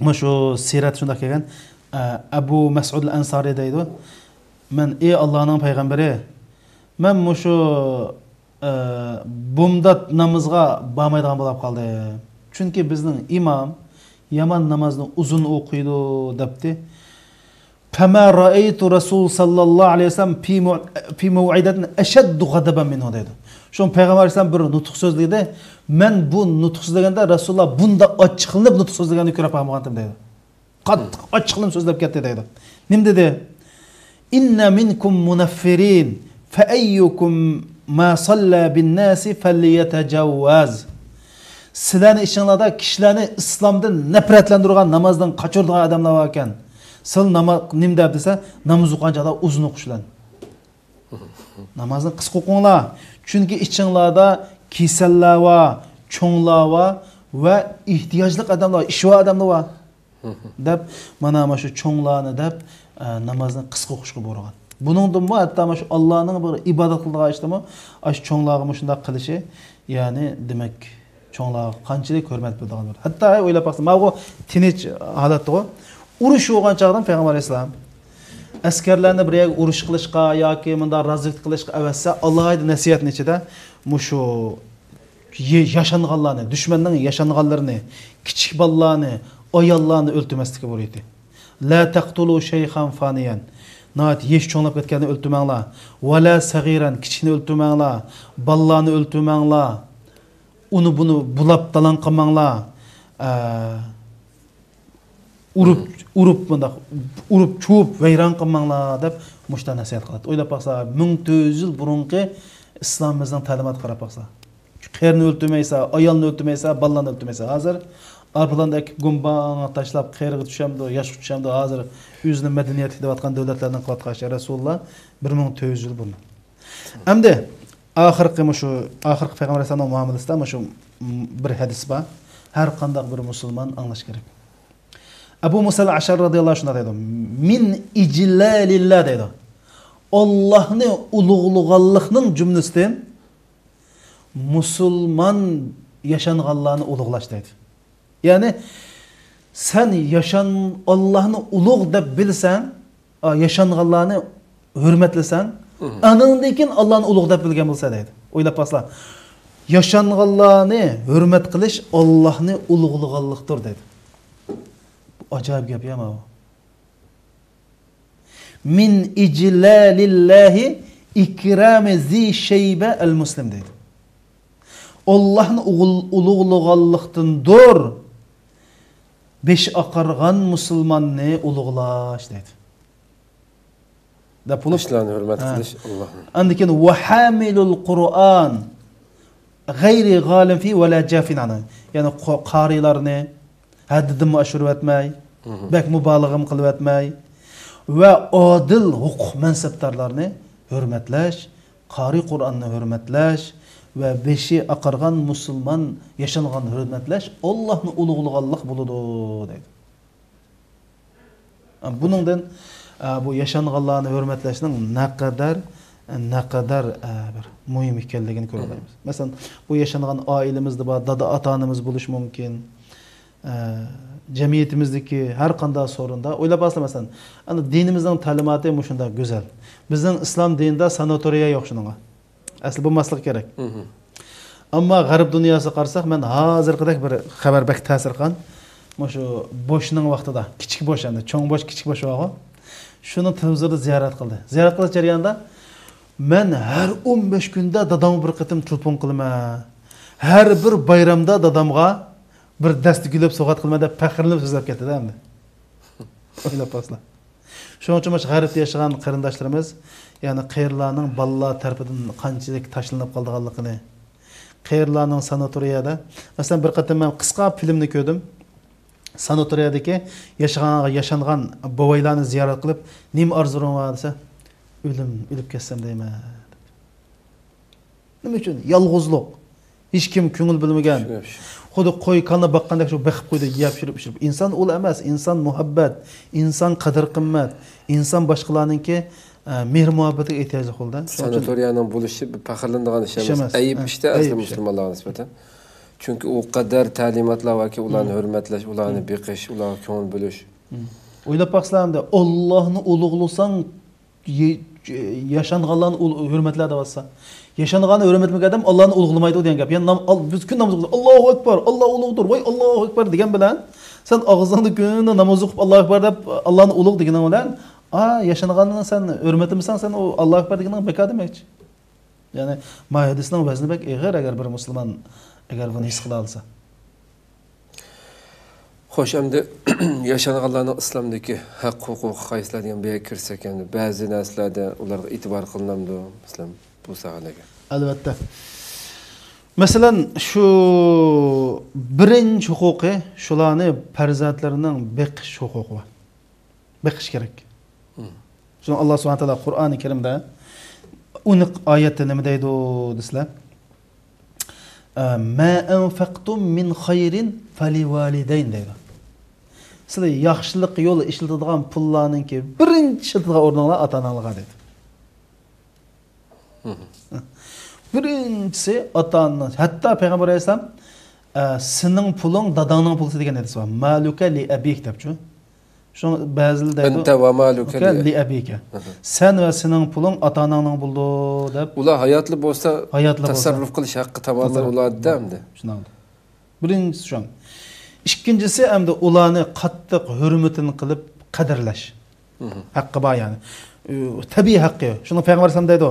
مۇشۇ سىرەت شۇنداق كەلگەن، ئە، ئەبۇ مەسئۇد ئەنسارى دەيدۇ، مەن، ئى ئاللانىڭ پەيغەمبىرى، مەن مۇشۇ، ئە، بۇمدات نامىزىغا بارمايدىغان بولۇپ قالدىم. چۈنكى بىزنىڭ ئىمام يامان نامازنى ئۇزۇن ئوقۇيدۇ، دەپتى. فما رأيت رسول صلى الله عليه وسلم في مو-، في موعظة أشد غضبا منه دەيدۇ. شۇڭا پەيغەمبەر ئەلەيھىسسالام بىر نۇتۇق سۆزلىدى. مەن بۇ نۇتۇق سۆزلىگەندە رەسۇلۇللا بۇنداق ئاچچىقلىنىپ نۇتۇق سۆزلىگەننى كۆرۈپ باقمىغانتىم دەيدۇ. قاتتىق ئاچچىقلىنىپ سۆزلەپ كەتتى دەيدۇ. نېمە دېدى؟ إن منكم منفرين فأيكم ما صلى بالناس فليتجوز. سىلەرنىڭ ئىچىڭلاردا كىشىلەرنى ئىسلامدىن نەپرەتلەندۈرىدىغان، نامازدىن قاچۇرىدىغان ئادەملەر باركەن. سىلەر ناما-، نېمە دەپ دېسە، ناماز ئوقۇغان چاغدا ئۇزۇن ئوقۇش بىلەن. نامازنى قىسقا ئوقۇڭلار. چۈنكى ئىچىڭلاردا كېسەللەر بار، چوڭلار بار ۋە ئېھتىياجلىق ئادەملەر بار، ئىشى بار ئادەملەر بار. دەپ، مانا، مانا شۇ چوڭلارنى دەپ، ئە، نامازنى قىسقا ئوقۇشقا بۇيرۇغان. بۇنىڭدىنمۇ ھەتتا مانا شۇ ئاللانىڭ بىر ئىبادەت قىلىدىغان ئىشىدىمۇ ئاشۇ چوڭلارغا مۇشۇنداق قىلىشى، يەنى دېمەك، چوڭلارغا قانچىلىك ھۆرمەت بىلىدىغان بولدى. ھەتتا ئويلاپ باقسا، ماۋۇ تىنچ ھالەتتىغۇ. ئۇرۇش بولغان چاغدىمۇ پەيغەمبەر ئەلەيھىسسالام ئەسكەرلەرنى بىر يەرگە ئۇرۇش قىلىشقا ياكى مۇنداق رازۋېدكا قىلىشقا ئەۋەتسە، ئالاھىدە نەسىھەتنىڭ ئىچىدە مۇشۇ ياشانغانلارنى، دۈشمەننىڭ ياشانغانلىرىنى، كىچىك بالىلارنى، ئاياللارنى ئۆلتۈرمەسلىككە بۇيرۇيتتى. لا تقتلوا شيخا فانيا. ناھايىتى يېشى چوڭلاپ كەتكەننى ئۆلتۈرمەڭلار. ولا صغيرا، كىچىكنى ئۆلتۈرمەڭلار. بالىلارنى ئۆلتۈرمەڭلار. ئۇنى بۇنى بۇلاپ دالاڭ قىلماڭلار. ئە، ئۇرۇپ، ئۇرۇپ مۇنداق، ئۇرۇپ چۇۋۇپ ۋەيران قىلماڭلار دەپ مۇشۇنداق نەسىھەت قىلاتتى. ئويلاپ باقسا، مىڭ تۆت يۈز يىل بۇرۇنقى ئىسلامىمىزنىڭ تەلىماتىغا قاراپ باقسا. قېرىنى ئۆلتۈرمەيسە، ئايالنى ئۆلتۈرمەيسە، بالىلارنى ئۆلتۈرمەيسە. ھازىر ئايروپىلاندا ئەكىپ گۇمباڭ تاشلاپ، قېرىغا چۈشەمدۇ، ياشقا چۈشەمدۇ، ھازىر ئۆزىنى مەدەنىيەتلىك دەۋاتقان دۆلەتلەرنىڭ قىلىۋاتقان ئىشى. رەسۇلۇللا بىر مىڭ تۆت يۈز يىل بۇرۇن. ئەمدى ئاخىرقى مۇشۇ، ئاخىرقى پەيغەمبەر ئەلەيھىسسالامنىڭ مۇئامىلىسىدە مۇشۇ، م، بىر ھەدىس بار. ھەر قانداق بىر مۇسۇلمان ئاڭلاش كېرەك. ئەبۇ مۇسا ئەشئەرى رەزىياللاھۇ ئەنھۇ شۇنداق دەيدۇ. مىن ئىجلالىللا دەيدۇ. ئاللاھنى ئۇلۇغلىغانلىقنىڭ جۈملىسىدىن مۇسۇلمان ياشانغانلارنى ئۇلۇغلاش دەيدۇ. يەنى سەن ياشان-، ئاللاھنى ئۇلۇغ دەپ بىلسەڭ، ئا، ياشانغانلارنى ھۆرمەتلىسەڭ، ئانىڭدىن كېيىن ئاللاھنى ئۇلۇغ دەپ بىلگەن بولسا دەيدۇ. ئويلاپ باقسا، ياشانغانلارنى ھۆرمەت قىلىش ئاللاھنى ئۇلۇغلىغانلىقتۇر دەيدۇ. بۇ ئاجايىپ گەپ يا ماۋۇ. مىن ئىجلالىللاھى ئىكرامى زى شەيبە ئەل مۇسلىم دەيدۇ. ئاللاھنى ئۇغۇل-، ئۇلۇغلىغانلىقتىندۇر بېشى ئاقارغان مۇسۇلماننى ئۇلۇغلاش دەيدۇ. دەپ بولۇپ، ياشلارنى ھۆرمەت قىلىش ئاللاھنى. ئاندىن كېيىن، ۋەھامىلۇل قۇرئان غەيرى غالىن فى ۋەلا جافىن ئانى. يەنى قو-، قارىيلارنى ھەددىدىنمۇ ئاشۇرۇۋەتمەي، بەك مۇبالىغىمۇ قىلىۋەتمەي ۋە ئادىل ھوقۇق مەنسەپدارلارنى ھۆرمەتلەش، قارىي قۇرئاننى ھۆرمەتلەش ۋە بېشى ئاقارغان مۇسۇلمان ياشانغاننى ھۆرمەتلەش ئاللاھنى ئۇلۇغلىغانلىق بولىدۇ، دەيدۇ. بۇنىڭدىن، ئە، بۇ ياشانغانلارنى ھۆرمەتلەشنىڭ نەقەدەر، نەقەدەر، ئە، بىر مۇھىم ئىكەنلىكىنى كۆرۈۋالايمىز. مەسىلەن، بۇ ياشانغان ئائىلىمىزدە بار، دادا ئاتا-ئانىمىز بولۇشى مۇمكىن. ئە، جەمئىيىتىمىزدىكى ھەر قانداق سورۇندا ئويلاپ باقسىلا، مەسىلەن، ئەنە دىنىمىزنىڭ تەلىماتى مۇشۇنداق گۈزەل. بىزنىڭ ئىسلام دىنىدا ساناتورىيە يوق شۇنىڭغا. ئەسلى بولماسلىقى كېرەك. ئەمما غەرب دۇنياسىغا قارىساق، مەن ھازىرقىدەك بىر خەۋەر بەك تەسىر قىلغان. مۇشۇ بوشنىڭ ۋاقتىدا، كىچىك بوش ئەمدى، چوڭ بوش، كىچىك بوش بارغۇ. شۇنىڭ تېلېۋىزوردا زىيارەت قىلدى. زىيارەت قىلىش جەريانىدا، مەن ھەر ئون بەش كۈندە دادامغا بىر قېتىم تېلېفون قىلىمەن. ھەر بىر بايرامدا دادامغا بىر دەستە گۈللەپ سوۋغات قىلىمەن دەپ پەخىرلىنىپ سۆزلەپ كەتتى-دە ئەمدى. ئويلاپ باقسىلا. شۇنىڭ ئۈچۈن مۇشۇ غەربتە ياشىغان قېرىنداشلىرىمىز، يەنى قېرىلارنىڭ بالىلار تەرىپىدىن قانچىلىك تاشلىنىپ قالىدىغانلىقىنى، قېرىلارنىڭ ساناتورىيەدە، مەسىلەن، بىر قېتىم مەن قىسقا فىلىمنى كۆردۈم. ساناتورىيەدىكى ياشىغان، ياشانغان بوۋايلارنى زىيارەت قىلىپ، «نېمە ئارزۇلىرىڭ بار؟» دېسە، «ئۆلۈم، ئۆلۈپ كەتسەم دەيمەن.» نېمە ئۈچۈن؟ يالغۇزلۇق. ھېچكىم كۆڭۈل بۆلمىگەن. شۇ، شۇ. خۇددى قوي-كالىنى باققاندەك شۇ بېقىپ قويدى، يەپ يۈرۈپ، ئىچۈرۈپ. ئىنسان ئۇل ئەمەس، ئىنسان مۇھەببەت، ئىنسان قەدىر-قىممەت، ئىنسان باشقىلارنىڭكى، ئە، مېھىر-مۇھەببىتىگە ئېھتىياجلىق بولىدۇ. شۇنىڭ ئۈچۈن ساناتورىيەنىڭ بولۇشى بىر پەخىرلىنىدىغان ئىش ئىش ئەمەس. ئەمەس. ئەيىب ئە، ئىشتا ئەسلى ئەيىب ئىشتا. مۇسۇلمانلارغا نىسبەتەن. چۈنكى ئۇ قەدەر تەلىماتلار باركى، ئۇلارنى ھۆرمەتلەش، ئۇلارنى بېقىش، ئۇلارغا كۆڭۈل بۆلۈش. ئويلاپ باقسىلا ئەمدى، ئاللاھنى ئۇلۇغلىساڭ، يې-، ياشانغانلارنى ئۇل-، ھۆرمەتلە دەۋاتسا. ياشانغاننى ھۆرمەتلىمىگەن ئادەم ئاللانى ئۇلۇغلىمايدۇ دېگەن گەپ. يەنى نام-، ئال-، بىز كۈن نامىز ئوقۇيمىز، «ئاللاھۇ ئەكبەر، ئاللا ئۇلۇغدۇر، ۋاي ئاللاھۇ ئەكبەر» دېگەن بىلەن، سەن ئاغزىڭدا كۈندە ناماز ئوقۇپ، «ئاللاھۇ ئەكبەر» دەپ، ئاللانى ئۇلۇغ دېگىنىڭ بىلەن، ئا، ياشانغاننى سەن ھۆرمەتلىمىسەڭ، سەن ئۇ «ئاللاھۇ ئەكبەر» دېگىنىڭ بىكار دېمەكچى. يەنى، ما ھەدىسنىڭ ۋەزنى بەك ئېغىر، ئەگەر بىر مۇسۇلمان، ئەگەر بۇنى ھېس قىلالىسا. خوش، ئەمدى ياشانغانلارنىڭ ئىسلامدىكى ھەق ھوقۇقى قايسىلار دېگەن بۇ يەرگە كىرسەك، ئەمدى بەزى نەرسىلەردە ئۇلارغا ئېتىبار قىلىنامدۇ؟ مەسىلەن، بۇ ساھەلەرگە. ئەلۋەتتە. مەسىلەن، شۇ بىرىنچى ھوقۇقى، شۇلارنى پەرزەنتلىرىنىڭ بېقىش ھوقۇقى بار. بېقىش كېرەك. شۇڭا ئاللا سۇبھانە تائالا قۇرئانى كەرىمدە ئېنىق ئايەتتە نېمە دەيدۇ دېسىلە، «ما أنفقتم من خير فللوالدين» دەيدۇ. سىلەر ياخشىلىق يولى ئىشلىتىدىغان پۇللارنىڭكى بىرىنچى ئىشلىتىدىغان ئورنۇڭلار ئاتا-ئاناڭلارغا دەيدۇ. بىرىنچىسى ئاتا-ئانىنىڭ، ھەتتا پەيغەمبەر ئەلەيھىسسالام، ئە، «سېنىڭ پۇلۇڭ داداڭنىڭ پۇلى» دېگەن ھەدىس بار. «مالۇكە لىئەبىك» دەپچۇ. شۇڭا بەزىلەر دەيدۇ، «ئەنتە ۋە مالۇكە لىئەبىك». سەن ۋە سېنىڭ پۇلۇڭ ئاتا-ئاناڭنىڭ بولىدۇ دەپ. ئۇلار ھاياتلا بولسا، ھاياتلا بولسا، تەسەررۇپ قىلىش ھەققى تامامەن تەسەررۇپ ئۇلاردىدا ئەمدى. شۇنداق. بىرىنچىسى شۇ. ئىككىنچىسى ئەمدى ئۇلارنى قاتتىق ھۆرمىتىنى قىلىپ قەدىرلەش. ھەققى بار يەنى. ئۇ، تەبىئىي ھەققى. شۇنى پەيغەمبەر ئەلەيھىسسالام دەيدۇ،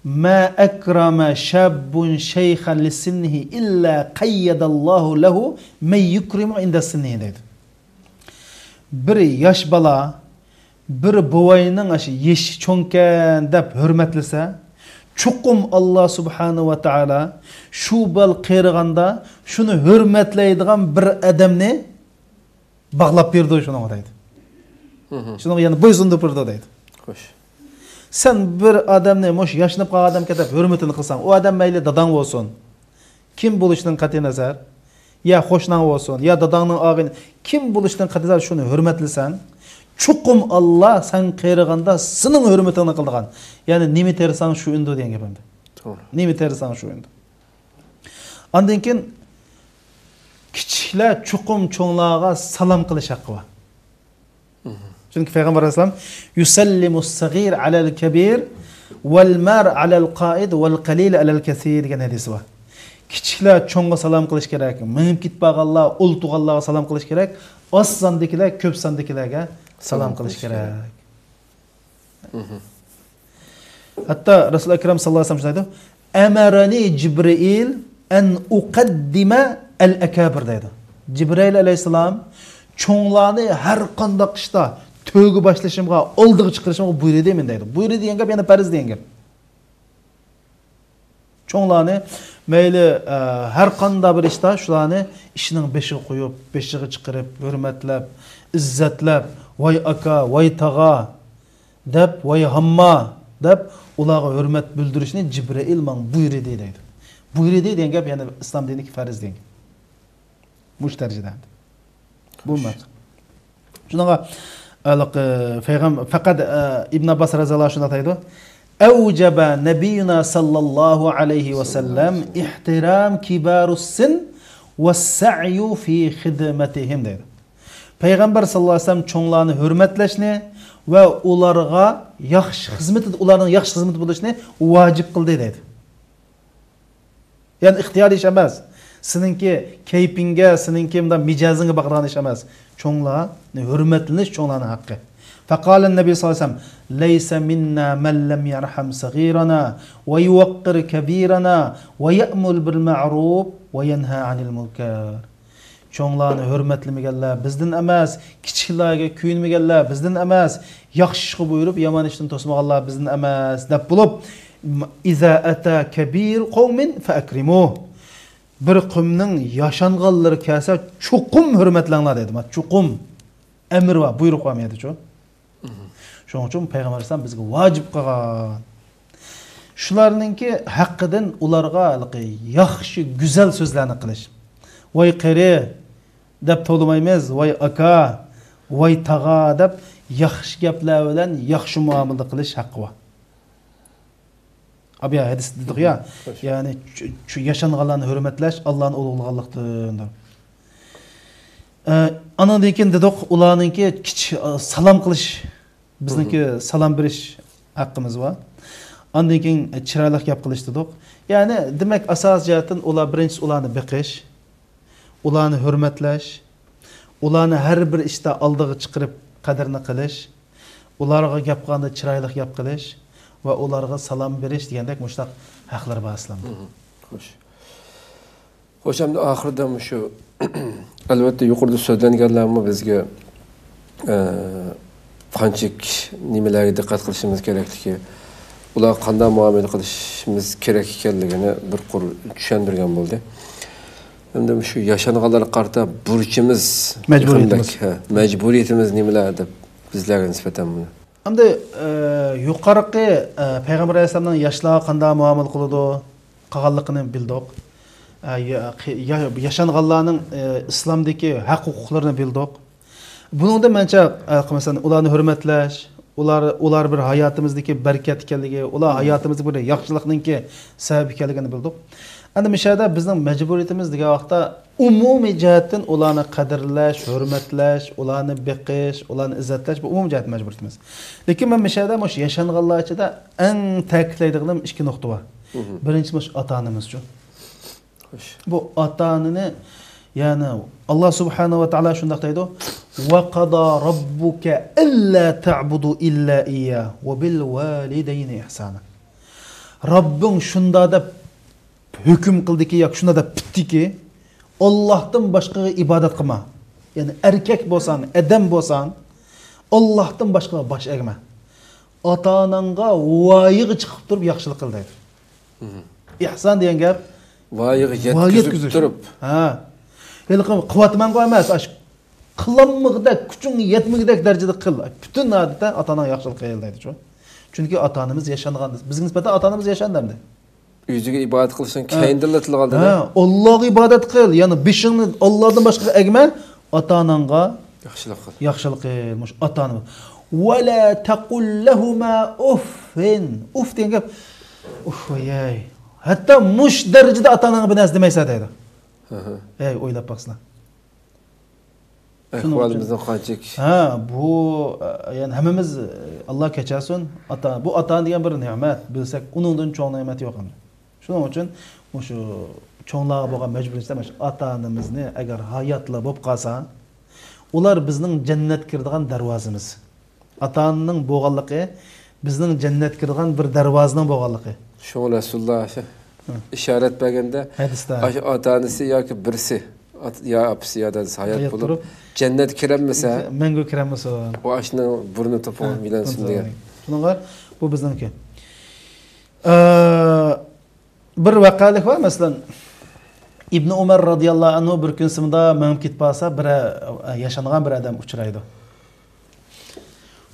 «ما أكرم شاب شيخا لسنه إلا قيد الله له من يكرمه عند سنه» دەيدۇ. بىر ياش بالا بىر بوۋاينىڭ ئاشۇ يېشى چوڭكەن دەپ ھۆرمەتلىسە، چوقۇم ئاللا سۇبھانەھۇ ۋە تائالا شۇ بال قېرىغاندا شۇنى ھۆرمەتلەيدىغان بىر ئادەمنى باغلاپ بېرىدۇ شۇنىڭغا دەيدۇ. شۇنىڭغا يەنە بويسۇندۇرۇپ بېرىدۇ دەيدۇ. خوش. سەن بىر ئادەمنى مۇشۇ ياشىنىپ قالغان ئادەمگە دەپ ھۆرمىتىنى قىلساڭ، ئۇ ئادەم مەيلى داداڭ بولسۇن، كىم بولۇشىدىن قەتئىينەزەر، يا قوشناڭ بولسۇن، يا داداڭنىڭ ئاغىنە، كىم بولۇشىدىن قەتئىينەزەر شۇنى ھۆرمەتلىسەڭ، چوقۇم ئاللا سەن قېرىغاندا سېنىڭ ھۆرمىتىڭنى قىلىدىغان. يەنى نېمە تېرىساڭ شۇ ئۈندىدۇ دېگەن گەپ ئەمدى. توغرا. نېمە تېرىساڭ شۇ ئۈندىدۇ. ئاندىن كېيىن كىچىكلەر چوقۇم چوڭلارغا سالام قىلىش ھەققى بار. چۈنكى پەيغەمبەر ئەلەيھىسسالام، «يسلم الصغير على الكبير والمار على القاعد والقليل على الكثير» دېگەن ھەدىسى بار. كىچىكلەر چوڭغا سالام قىلىش كېرەك، مېڭىپ كېتىپ بارغانلار، ئولتۇرغانلارغا سالام قىلىش كېرەك، ئاز ساندىكىلەر كۆپ ساندىكىلەرگە سالام قىلىش كېرەك. ھەتتا رەسۇل ئەكرەم ساللاللاھۇ ئەلەيھى ۋەسەللەم شۇنداق دەيدۇ، «أمرني جبريل أن أقدم الأكابر» دەيدۇ. جىبرىئىل ئەلەيھىسسالام چوڭلارنى ھەر قانداق ئىشتا تۆرگە باشلىشىمغا، ئالدىغا چىقىرىشىمغا بۇيرۇدى مېنى دەيدۇ. بۇيرۇدى دېگەن گەپ يەنە پەرز دېگەن گەپ. چوڭلارنى مەيلى، ئە، ھەر قانداق بىر ئىشتا شۇلارنى ئىشنىڭ بېشىغا قويۇپ، بېشىغا چىقىرىپ، ھۆرمەتلەپ، ئىززەتلەپ، «ۋاي ئاكا، ۋاي تاغا» دەپ، «ۋاي ھامما» دەپ ئۇلارغا ھۆرمەت بىلدۈرۈشنى جىبرىئىل ماڭا بۇيرۇدى دەيدۇ. بۇيرۇدى دېگەن گەپ يەنى ئىسلام دىنىدىكى پەرز دېگەن گەپ. مۇشۇ دەرىجىدە. بۇ مەن. شۇنىڭغا، ھېلىقى، پەيغەم-، پەقەت، ئە، ئىبن ئابباس رەزىياللاھۇ ئەنھۇ شۇنداق دەيدۇ، «أوجب نبينا صلى الله عليه وسلم احترام كبار السن والسعي في خدمتهم» دەيدۇ. پەيغەمبەر ساللاللاھۇ ئەلەيھى ۋەسەللەم چوڭلارنى ھۆرمەتلەشنى ۋە ئۇلارغا ياخشى خىزمىتى، ئۇلارنىڭ ياخشى خىزمىتى بولۇشنى ۋاجىپ قىلدى دەيدۇ. يەنى ئىختىيارىي ئىش ئەمەس. سېنىڭكى كەيپىڭگە، سېنىڭكى مۇنداق مىجەزىڭگە باغلىغان ئىش ئەمەس. چوڭلارنى ھۆرمەتلىنىش چوڭلارنىڭ ھەققى. فقال النبي صلى الله عليه وسلم، ليس منا من لم يرحم صغيرنا ويوقر كبيرنا ويأمر بالمعروف وينهى عن المنكر. چوڭلارنى ھۆرمەتلىمىگەنلەر بىزدىن ئەمەس، كىچىكلەرگە كۆيۈنمىگەنلەر بىزدىن ئەمەس، ياخشى ئىشقا بۇيرۇپ، يامان ئىشتىن توسمىغانلار بىزدىن ئەمەس، دەپ بولۇپ، إذا أتى كبير قوم فأكرموه. بىر قومنىڭ ياشانغانلىرى كەلسە، چوقۇم ھۆرمەتلەڭلار دەيدۇ. چوقۇم. ئەمر بار، بۇيرۇق بار مەيدىچۇ. شۇنىڭ ئۈچۈن پەيغەمبەر ئەلەيھىسسالام بىزگە ۋاجىپ قىلغان. شۇلارنىڭكى ھەققىدىن ئۇلارغا ھېلىقى ياخشى، گۈزەل سۆزلەرنى قىلىش. ۋاي قېرى دەپ توۋلىمايمىز، ۋاي ئاكا، ۋاي تاغا دەپ ياخشى گەپلەر بىلەن ياخشى مۇئامىلە قىلىش ھەققى بار. ئابىيا ھەدىس دېدۇق يا، خوش. يەنى چۈ-، چۈ-، ياشانغانلارنى ھۆرمەتلەش ئاللانى ئۇلۇغلىغانلىقتىندۇر. ئە، ئانىڭدىن كېيىن دېدۇق، ئۇلارنىڭكى كىچىك، ئە، سالام قىلىش، بىزنىڭكى سالام بېرىش ھەققىمىز بار. ئاندىن كېيىن، ئە، چىرايلىق گەپ قىلىش دېدۇق. يەنى، دېمەك، ئاساسىي جەھەتتىن ئۇلار، بىرىنچىسى، ئۇلارنى بېقىش، ئۇلارنى ھۆرمەتلەش، ئۇلارنى ھەر بىر ئىشتا ئالدىغا چىقىرىپ قەدرىنى قىلىش، ئۇلارغا گەپ قىلغاندا چىرايلىق گەپ قىلىش ۋە ئۇلارغا سالام بېرىش دېگەندەك مۇشۇنداق ھەقلىرى بار ئىسلامدا. مم. خوش. خوش، ئەمدى ئاخىرىدا مۇشۇ، ئەلۋەتتە، يۇقىرىدا سۆزلەنگەنلەرمۇ بىزگە، ئە، قانچىلىك نېمىلەرگە دىققەت قىلىشىمىز كېرەكلىكى، ئۇلارغا قانداق مۇئامىلە قىلىشىمىز كېرەك ئىكەنلىكىنى بىر قۇر چۈشەندۈرگەن بولدى. ئەمدى مۇشۇ ياشانغانلارغا قارىتا بۇرچىمىز، مەجبۇرىيىتىمىز. ھە، مەجبۇرىيىتىمىز نېمىلەر دەپ بىزلەرگە نىسبەتەن بۇنى. ئەمدى، ئە، يۇقىرىقى، ئە، پەيغەمبەر ئەلەيھىسسالامنىڭ ياشلارغا قانداق مۇئامىلە قىلىدۇ، قىلغانلىقىنى بىلدۇق. ئە، يا-، قى-، يا-، ياشانغانلارنىڭ، ئە، ئىسلامدىكى ھەق ھوقۇقلىرىنى بىلدۇق. بۇنىڭدا مەنچە، ئە، مەسىلەن، ئۇلارنى ھۆرمەتلەش، ئۇلار، ئۇلار بىر ھاياتىمىزدىكى بەرىكەت ئىكەنلىكى، ئۇلار ھاياتىمىزدىكى بىر ياخشىلىقنىڭكى سەۋەبى ئىكەنلىكىنى بىلدۇق. ئەمدى مۇشۇ يەردە بىزنىڭ مەجبۇرىيىتىمىز دېگەن ۋاقىتتا ئومۇمىي جەھەتتىن ئۇلارنى قەدىرلەش، ھۆرمەتلەش، ئۇلارنى بېقىش، ئۇلارنى ئىززەتلەش، بۇ ئومۇمىي جەھەتتىن مەجبۇرىيىتىمىز. لېكىن مەن مۇشۇ يەردە مۇشۇ ياشانغانلار ئىچىدە ئەڭ تەكىتلەيدىغىنىم ئىككى نۇقتا بار. مم. بىرىنچىسى مۇشۇ ئاتا-ئانىمىزچۇ. خوش. بۇ ئاتا-ئانىنى، يەنى، ئاللا سۇبھانەھۇ ۋە تائالا شۇنداق دەيدۇ، وقضى ربك ألا تعبدوا إلا إياه وبالوالدين إحسانا. رەببىڭ شۇنداق دەپ ھۆكۈم قىلدىكى ياكى شۇنداق دەپ پۈتتىكى، ئاللاھتىن باشقىغا ئىبادەت قىلما. يەنى ئەركەك بولساڭ، ئادەم بولساڭ، ئاللاھتىن باشقىغا باش ئەگمە. ئاتا-ئاناڭغا ۋايىغا چىقىپ تۇرۇپ ياخشىلىق قىل دەيدۇ. مم. ئىھسان دېگەن گەپ ۋايىغا ۋايىغا يەتكۈزۈپ يەتكۈزۈش. تۇرۇپ. ھە. ھېلىقى قىلىۋاتىمەنغۇ ئەمەس، ئاشۇ قىلالمىغۇدەك، كۈچۈڭ يەتمىگۈدەك دەرىجىدە قىل. پۈتۈن ئادەتتە ئاتا-ئاناڭغا ياخشىلىق قىل دەيدۇ شۇ. چۈنكى ئاتا-ئانىمىز ياشانغان، بىزگە نىسبەتەن ئاتا-ئانىمىز ياشاندى ئەمدى. ئۆزىگە ئىبادەت قىلىشنىڭ ھە. كەينىدىنلا تىلغا ئالدى. ھە، ئاللاغا ئىبادەت قىل، يەنى بېشىڭنى ئاللادىن باشقىغا ئەگمە، ئاتا-ئاناڭغا ياخشىلىق قىل. ياخشىلىق قىل، مۇشۇ ئاتا-ئانا. ولا تقل لهما أف. ئۇف دېگەن گەپ، ئۇف، ۋايەي. ھەتتا مۇشۇ دەرىجىدە ئاتا-ئاناڭغا بىر نەرسە دېمەيسەن دەيدۇ. ھە، ھە. ھەي، ئويلاپ باقسىلا. شۇنىڭ ئۈچۈن ئەھۋالىمىزنىڭ قانچىلىك. ھە، بۇ، ئە، يەنى ھەممىمىز، ئە، ئاللا كەچۈرسۇن. ئاتا، بۇ ئاتا-ئانا دېگەن بىر نېمەت، بىلسەك، ئۇنىڭدىن چوڭ نېمەت يوق ئەمدى. شۇنىڭ ئۈچۈن مۇشۇ چوڭلارغا بولغان مەجبۇرىيىتىمىز، ئاتا-ئانىمىزنى ئەگەر ھاياتلا بولۇپ قالسا، ئۇلار بىزنىڭ جەننەتكە كىرىدىغان دەرۋازىمىز. ئاتا-ئانىنىڭ بولغانلىقى بىزنىڭ جەننەتكە كىرىدىغان بىر دەرۋازىنىڭ بولغانلىقى. شۇڭا رەسۇلۇللا ھە. ئىشارەت بەرگەندە، ھەدىستە. ئاشۇ ئاتا-ئانىسى ياكى بىرسى، ئات-، يا ئاپىسى يا دادىسى ھايات ھايات بولۇپ، تۇرۇپ، جەننەتكە كىرەلمىسە، مەڭگۈ كىرەلمىسۇن. ئۇ ئاشۇنىڭ بۇرنى توپىغا ھە، بىلەنسۇن دېگەن. شۇنىڭغا بۇ بىزنىڭكى. ئە، بىر ۋەقەلىك بار، مەسىلەن، ئىبنى ئۇمەر رازىياللاھۇ ئەنھۇ بىر كۈن سىمدا مېڭىپ كېتىپ قالسا، بىر، ئە، ياشانغان بىر ئادەم ئۇچرايدۇ.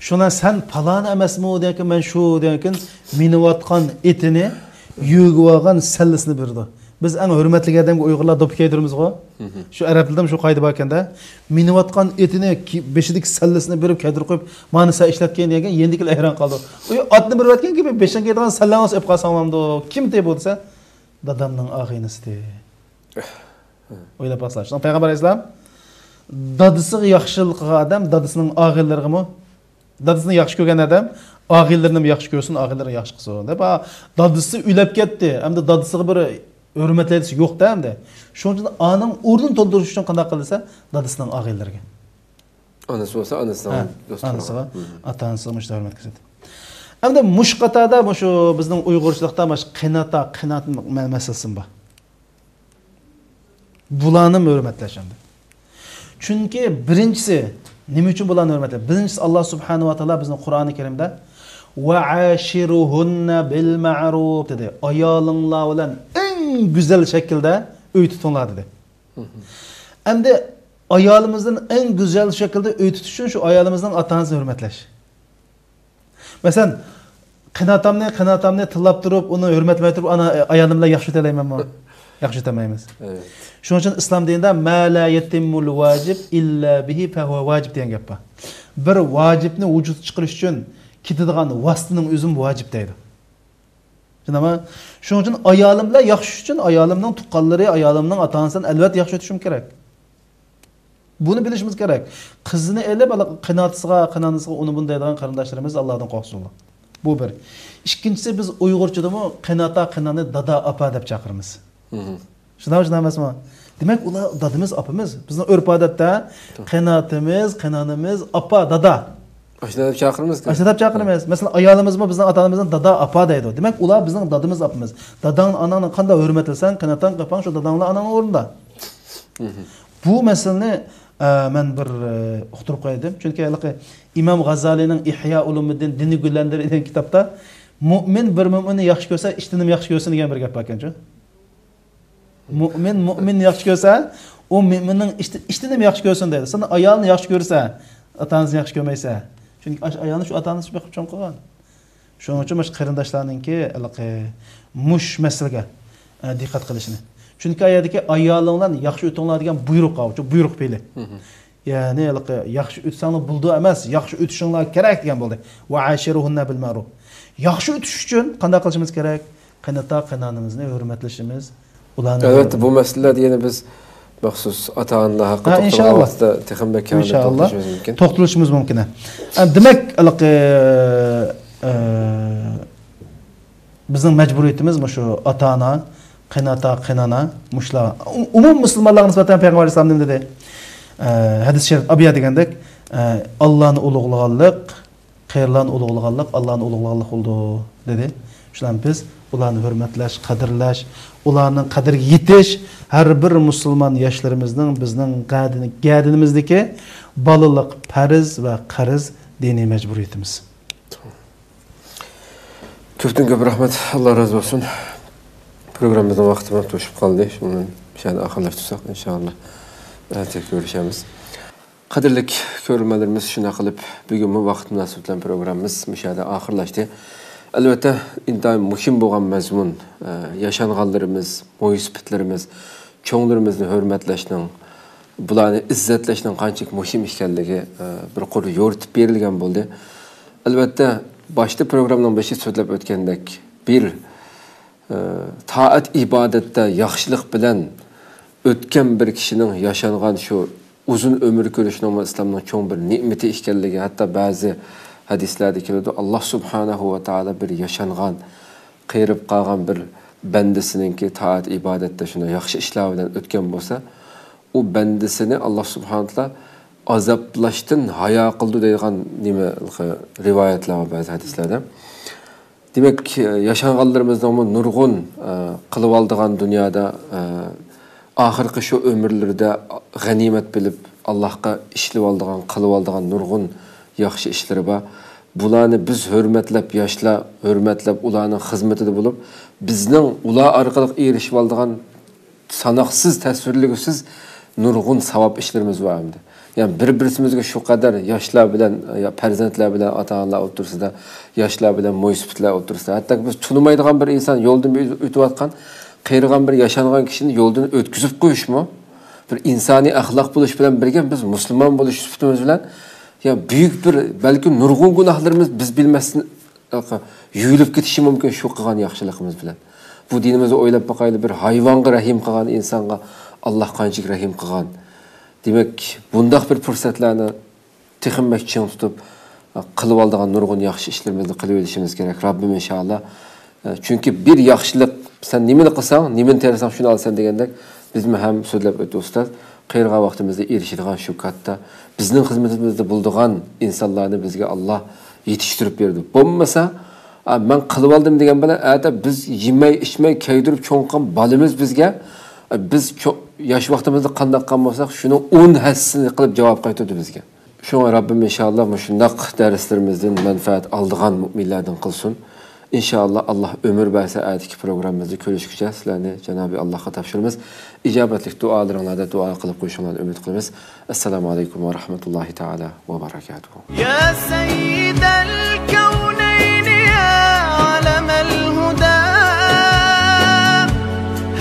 شۇنا سەن پالانى ئەمەسمۇ دېگەنكىن، مەن شۇ دېگەنكىن، مىنىۋاتقان ئېتىنى، يۆگىۋالغان سەللىسىنى بېرىدۇ. بىز ئەڭ ھۆرمەتلىك ئادەمگە ئۇيغۇرلار دوپپا كىيدۈرىمىزغۇ؟ مم. شۇ ئەرەب تىلىدىمۇ شۇ قائىدە بار ئىكەن-دە. مىنىۋاتقان ئېتىنى كى-، بېشىدىكى سەللىسىنى بېرىپ كىيدۈرۈپ قويۇپ، مانا سەن ئىشلەتكىن دېگەن، يېنىدىكىلەر ھەيران قالىدۇ. ئۇ ئاتنى بېرىۋەتكەن گېپى، بېشىڭغا كىيىدىغان سەللەڭنى ئېلىپ قالساڭ بولامدۇ؟ كىم تېپى بولسا، دادامنىڭ ئاغىنىسى. ئويلاپ باقسىلا، شۇڭا پەيغەمبەر ئەلەيھىسسالام دادىسىغا ياخشىلىق قىلغان ئادەم دادىسىنىڭ ئاغىنىلىرىغىمۇ، دادىسىنى ياخشى كۆرگەن ئادەم ئاغىنىلىرىنىمۇ ياخشى كۆرسۇن، ئاغىنىلىرىنى ياخشى قىلسۇن دەپ، ھا، دادىسى ئۆلۈپ كەتتى، ئەمدى دادىسىغا بىر ھۆرمەتلەيدىسى يوق-دە ئەمدى. شۇنىڭ ئۈچۈن ئانىڭ ئورنىنى تولدۇرۇش ئۈچۈن قانداق قىلسا، دادىسىنىڭ ئاغىنىلىرىگە. ئانىسى بولسا ئانىسىنىڭ ھە، دوستلىرىغا. ئانىسىغا، مم. ئاتا-ئانىسىغا مۇشۇنداق ھۆرمەت كۆرسىتىدۇ. ئەمدى مۇشۇ قاتاردا مۇشۇ بىزنىڭ ئۇيغۇرچىلىقتا مانا قېنىتا، قېنات مە-، مەسىلىسىمۇ بار. بۇلارنىمۇ ھۆرمەتلەش ئەمدى. چۈنكى بىرىنچىسى، نېمە ئۈچۈن بۇلارنى ھۆرمەتلەش؟ بىرىنچىسى، ئاللا سۇبھانەھۇ ۋە تائالا بىزنىڭ قۇرئانى كەرىمدە «ۋە ئاشىرۇھۇننە بىل مەرۇف» دېدى. ئايالىڭلار بىلەن ئەڭ گۈزەل شەكىلدە ئۆي تۇتۇڭلار دېدى. ئەمدى ئايالىمىزدىن ئەڭ گۈزەل شەكىلدە ئۆي تۇتۇش ئۈچۈن شۇ ئايالىمىزنىڭ ئاتا-ئانىسىنى ھۆرمەتلەش. مەسىلەن، قېناتامنى، قېناتامنى تىللاپ تۇرۇپ، ئۇنى ھۆرمەتلىمەي تۇرۇپ، ئانا، ئايالىم بىلەن ياخشى ئۆتەلەيمەنمۇ؟ ياخشى ئۆتەلمەيمىز. ئەلۋەتتە. شۇنىڭ ئۈچۈن ئىسلام دىنىدا «ما لا يەتىممۇل ۋاجىب ئىللا بىھى فەھۇۋە ۋاجىب» دېگەن گەپ بار. بىر ۋاجىپنى ۋۇجۇدقا چىقىرىش ئۈچۈن كېتىدىغان ۋاسىتىنىڭ ئۆزىمۇ ۋاجىپ دەيدۇ. چۈشىنەما؟ شۇنىڭ ئۈچۈن ئايالىم بىلەن ياخشى ئۈچۈن ئايالىمنىڭ تۇغقانلىرى، ئايالىمنىڭ ئاتا-ئانىسى بىلەن ئەلۋەتتە ياخشى ئۆتۈشۈم كېرەك. بۇنى بىلىشىمىز كېرەك. قىزىنى ئېلىپ، ھېلىقى قېناتىسىغا، قېنانىسىغا ئۇنى بۇنى دەيدىغان قېرىنداشلىرىمىز ئاللادىن قورقسۇنلا. بۇ بىر. ئىككىنچىسى، بىز ئۇيغۇرچىدىمۇ قېناتا، قېنانى دادا، ئاپا دەپ چاقىرىمىز. شۇنداقمۇ، شۇنداق ئەمەسمۇ؟ دېمەك، ئۇلار دادىمىز، ئاپىمىز. بىزنىڭ ئۆرپ-ئادەتتە قېناتىمىز، قېنانىمىز، ئاپا، دادا. ئاشۇنداق دەپ چاقىرىمىز. ئاشۇنداق دەپ چاقىرىمىز. مەسىلەن، ئايالىمىزمۇ بىزنىڭ ئاتا-ئانىمىزنى دادا، ئاپا دەيدۇ. دېمەك، ئۇلار بىزنىڭ دادىمىز، ئاپىمىز. داداڭنى، ئاناڭنى قانداق ھۆرمەتلىسەڭ، قېناتاڭ، قاپاڭ شۇ داداڭ بىلەن ئاناڭنىڭ ئورنىدا. بۇ مەسىلىنى، ئە، مەن بىر، ئە، ئۇقتۇرۇپ قوياي دېدىم. چۈنكى ھېلىقى ئىمام غازالىنىڭ ئىھيا ئۇلۇمىددىن، دىننى گۈللەندۈرۈش دېگەن كىتابتا، «مۇئمىن بىر مۇئمىننى ياخشى كۆرسە، ئىشتىنىمۇ ياخشى كۆرسۇن» دېگەن بىر گەپ باركەنچۇ. مۇئمىن مۇئمىننى ياخشى كۆرسە، ئۇ مۇئمىننىڭ ئىشتى-، ئىشتىنىمۇ ياخشى كۆرسۇن دەيدۇ. سەن ئايالىنى ياخشى كۆرسە، ئاتا-ئانىسىنى ياخشى كۆرمەيسەن. چۈنكى ئاش-، ئايالنى شۇ ئاتا-ئانىسى بېقىپ چوڭ قىلغان. شۇنىڭ ئۈچۈن مۇشۇ قېرىنداشلارنىڭكى ھېلىقى مۇش مەسىلىگە، ئە، دىققەت قىلىشىنى. چۈنكى ئايەتتىكى «ئايالىڭ بىلەن ياخشى ئۆتۈڭلار» دېگەن بۇيرۇق، ئاۋۇ، بۇيرۇق پېئلى. يەنى ھېلىقى «ياخشى ئۆتسەڭلار بولىدۇ» ئەمەس، «ياخشى ئۆتۈشۈڭلار كېرەك» دېگەن بولدى. «ۋە ئاشىرۇھۇننە بىل مەرۇف». ياخشى ئۆتۈش ئۈچۈن قانداق قىلىشىمىز كېرەك؟ قېناتا، قېنانىمىزنى ھۆرمەتلىشىمىز، ئۇلارنى ھۆرمەت-، ئەلۋەتتە، بۇ مەسىلىلەردە يەنە بىز مەخسۇس ئاتا-ئانىلارغا ھە، ئىنشاللا. ۋاقىتتا تېخىمۇ بەك كەڭرى ئىنشاللا. توختىلىشىمىز مۇمكىن. توختىلىشىمىز مۇمكىن. ھە، دېمەك، ھېلىقى، ئە، بىزنىڭ مەجبۇرىيىتىمىز مۇشۇ ئاتا-ئانا، قېناتا، قېنانا، مۇشۇلار. ئۇ-، ئومۇمىي مۇسۇلمانلارغا نىسبەتەن پەيغەمبەر ئەلەيھىسسالام نېمە دېدى؟ ئە، ھەدىس شەرىپ، ئابىيا دېگەندەك، ئە، ئاللانى ئۇلۇغلىغانلىق، قېرىلارنى ئۇلۇغلىغانلىق ئاللانى ئۇلۇغلىغانلىق بولىدۇ، دېدى. شۇنداق بىز ئۇلارنى ھۆرمەتلەش، قەدىرلەش، ئۇلارنىڭ قەدرىگە يېتىش ھەر بىر مۇسۇلمان ياشلىرىمىزنىڭ، بىزنىڭ گەدىنى-، گەدىنىمىزدىكى بالىلىق پەرز ۋە قەرز، دىنىي مەجبۇرىيىتىمىز. كۆپتىن كۆپ رەھمەت، ئاللا رازى بولسۇن. پروگراممىمىزنىڭ ۋاقتى بىلەن توشۇپ قالدى. شۇنى مۇشۇ يەردە ئاخىرلاشتۇرساق، ئىنشائاللا، ئەتە كۆرۈشەرمىز. قەدىرلىك كۆرۈرمەنلىرىمىز، شۇنداق قىلىپ بۈگۈنمۇ ۋاقىت مۇناسىۋىتى بىلەن پروگراممىمىز مۇشۇ يەردە ئاخىرلاشتى. ئەلۋەتتە، ئىنتايىن مۇھىم بولغان مەزمۇن، ئە، ياشانغانلىرىمىز، مويسىپىتلىرىمىز، چوڭلىرىمىزنى ھۆرمەتلەشنىڭ، بۇلارنى ئىززەتلەشنىڭ قانچىلىك مۇھىم ئىكەنلىكى، ئە، بىر قۇر يورۇتۇپ بېرىلگەن بولدى. ئەلۋەتتە، باشتا پروگراممىنىڭ بېشىدا سۆزلەپ ئۆتكەندەك، بىر، ئە، تائەت ئىبادەتتە ياخشىلىق بىلەن ئۆتكەن بىر كىشىنىڭ ياشانغان شۇ ئۇزۇن ئۆمۈر كۆرۈشنىڭمۇ ئىسلامنىڭ چوڭ بىر نېمىتى ئىكەنلىكى، ھەتتا بەزى ھەدىسلەردە كېلىدۇ، ئاللا سۇبھانەھۇ ۋە تائالا بىر ياشانغان، قېرىپ قالغان بىر بەندىسىنىڭكى تائەت ئىبادەتتە شۇنداق ياخشى ئىشلار بىلەن ئۆتكەن بولسا، ئۇ بەندىسىنى ئاللا سۇبھانەھۇ ۋە تائالا ئازابلاشتىن ھايا قىلىدۇ دەيدىغان نېمە، رىۋايەتلەر بار بەزى ھەدىسلەردە. دېمەك، ياشانغانلىرىمىزنىڭمۇ نۇرغۇن، ئە، قىلىۋالىدىغان دۇنيادا، ئە، ئاخىرقى شۇ ئۆمۈرلىرىدە غەنىيمەت بىلىپ، ئاللاھقا ئىشلىۋالىدىغان، قىلىۋالىدىغان نۇرغۇن ياخشى ئىشلىرى بار. بۇلارنى بىز ھۆرمەتلەپ، ياشلار ھۆرمەتلەپ، ئۇلارنىڭ خىزمىتىدە بولۇپ، بىزنىڭ ئۇلار ئارقىلىق ئېرىشىۋالىدىغان ساناقسىز، تەسۋىرلىگۈسىز نۇرغۇن ساۋاب ئىشلىرىمىز بار ئەمدى. يەنى بىر-بىرسىمىزگە شۇ قەدەر ياشلار بىلەن، يا پەرزەنتلەر بىلەن، ئاتا-ئانىلار ئوتتۇرىسىدا، ياشلار بىلەن مويسىپىتلەر ئوتتۇرىسىدا، ھەتتاكى بىز تونۇمايدىغان بىر ئىنسان يولدىن بىر ئۆتۈۋاتقان، قېرىغان بىر ياشانغان كىشىنى يولدىن ئۆتكۈزۈپ قويۇشمۇ بىر ئىنسانىي ئەخلاق بولۇش بىلەن بىرگە، بىز مۇسۇلمان بولۇش سۈپىتىمىز بىلەن، يا بۈيۈك بىر، بەلكى نۇرغۇن گۇناھلىرىمىز بىز بىلمەستىن يۇيۇلۇپ كېتىشى مۇمكىن شۇ قىلغان ياخشىلىقىمىز بىلەن. بۇ دىنىمىزدا ئويلاپ باقايلى، بىر ھايۋانغا رەھىم قىلغان ئىنسانغا ئاللاھ قانچىلىك رەھىم قىلغان. دېمەك، بۇنداق بىر پۇرسەتلەرنى تېخىمۇ بەك چىڭ تۇتۇپ، قىلىۋالىدىغان نۇرغۇن ياخشى ئىشلىرىمىزنى قىلىۋېلىشىمىز كېرەك، رەببىم ئىنشائاللا. چۈنكى بىر ياخشىلىق، سەن نېمىنى قىلساڭ، نېمىنى تەرلىسەڭ، شۇنى ئالىسەن دېگەندەك، بىزمۇ ھەم سۆزلەپ ئۆتتى ئۇستاز، قېرىغان ۋاقتىمىزدا ئېرىشىدىغان شۇ كاتتا، بىزنىڭ خىزمىتىمىزدە بولىدىغان ئىنسانلارنى بىزگە ئاللا يېتىشتۈرۈپ بېرىدۇ. بولمىسا، ئا، مەن قىلىۋالدىم دېگەن بىلەن، ئەتە بىز يېمەي، ئىچمەي، كەيدۈرۈپ چوڭ قىلغان بالىمىز بىزگە، ئا، بىز چو-، ياش ۋاقتىمىزدا قانداق قىلغان بولساق، شۇنىڭ ئون ھەسسىسىنى قىلىپ جاۋاب قايتۇرىدۇ بىزگە. شۇڭا رەببىم ئىنشائاللا مۇشۇنداق دەرسلىرىمىزدىن مەنپەئەت ئالىدىغان مۆمىنلەردىن قىلسۇن. ئىنشائاللا، ئاللا ئۆمۈر بەرسە، ئەتىكى پروگراممىمىزدا كۆرۈشكۈچە سىلەرنى جانابى ئاللاغا تاپشۇرىمىز. ئىجابەتلىك دۇئالىرىڭلاردا دۇئا قىلىپ قويۇشۇڭلارنى ئۈمىد قىلىمىز. ئەسسالامۇ ئەلەيكۇم ۋە رەھمەتۇللاھى تائالا ۋە بەرەكاتۇھۇ. يا سيد الكونين يا علم الهدى،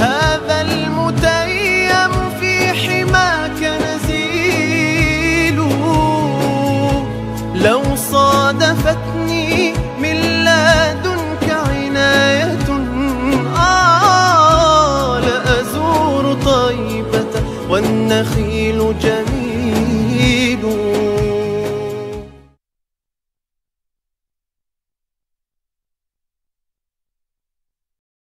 هذا المتيم في حماك نزيل. لو صادفتني من لدنك عناية، آه، لأزور طيبة والنخيل جميل.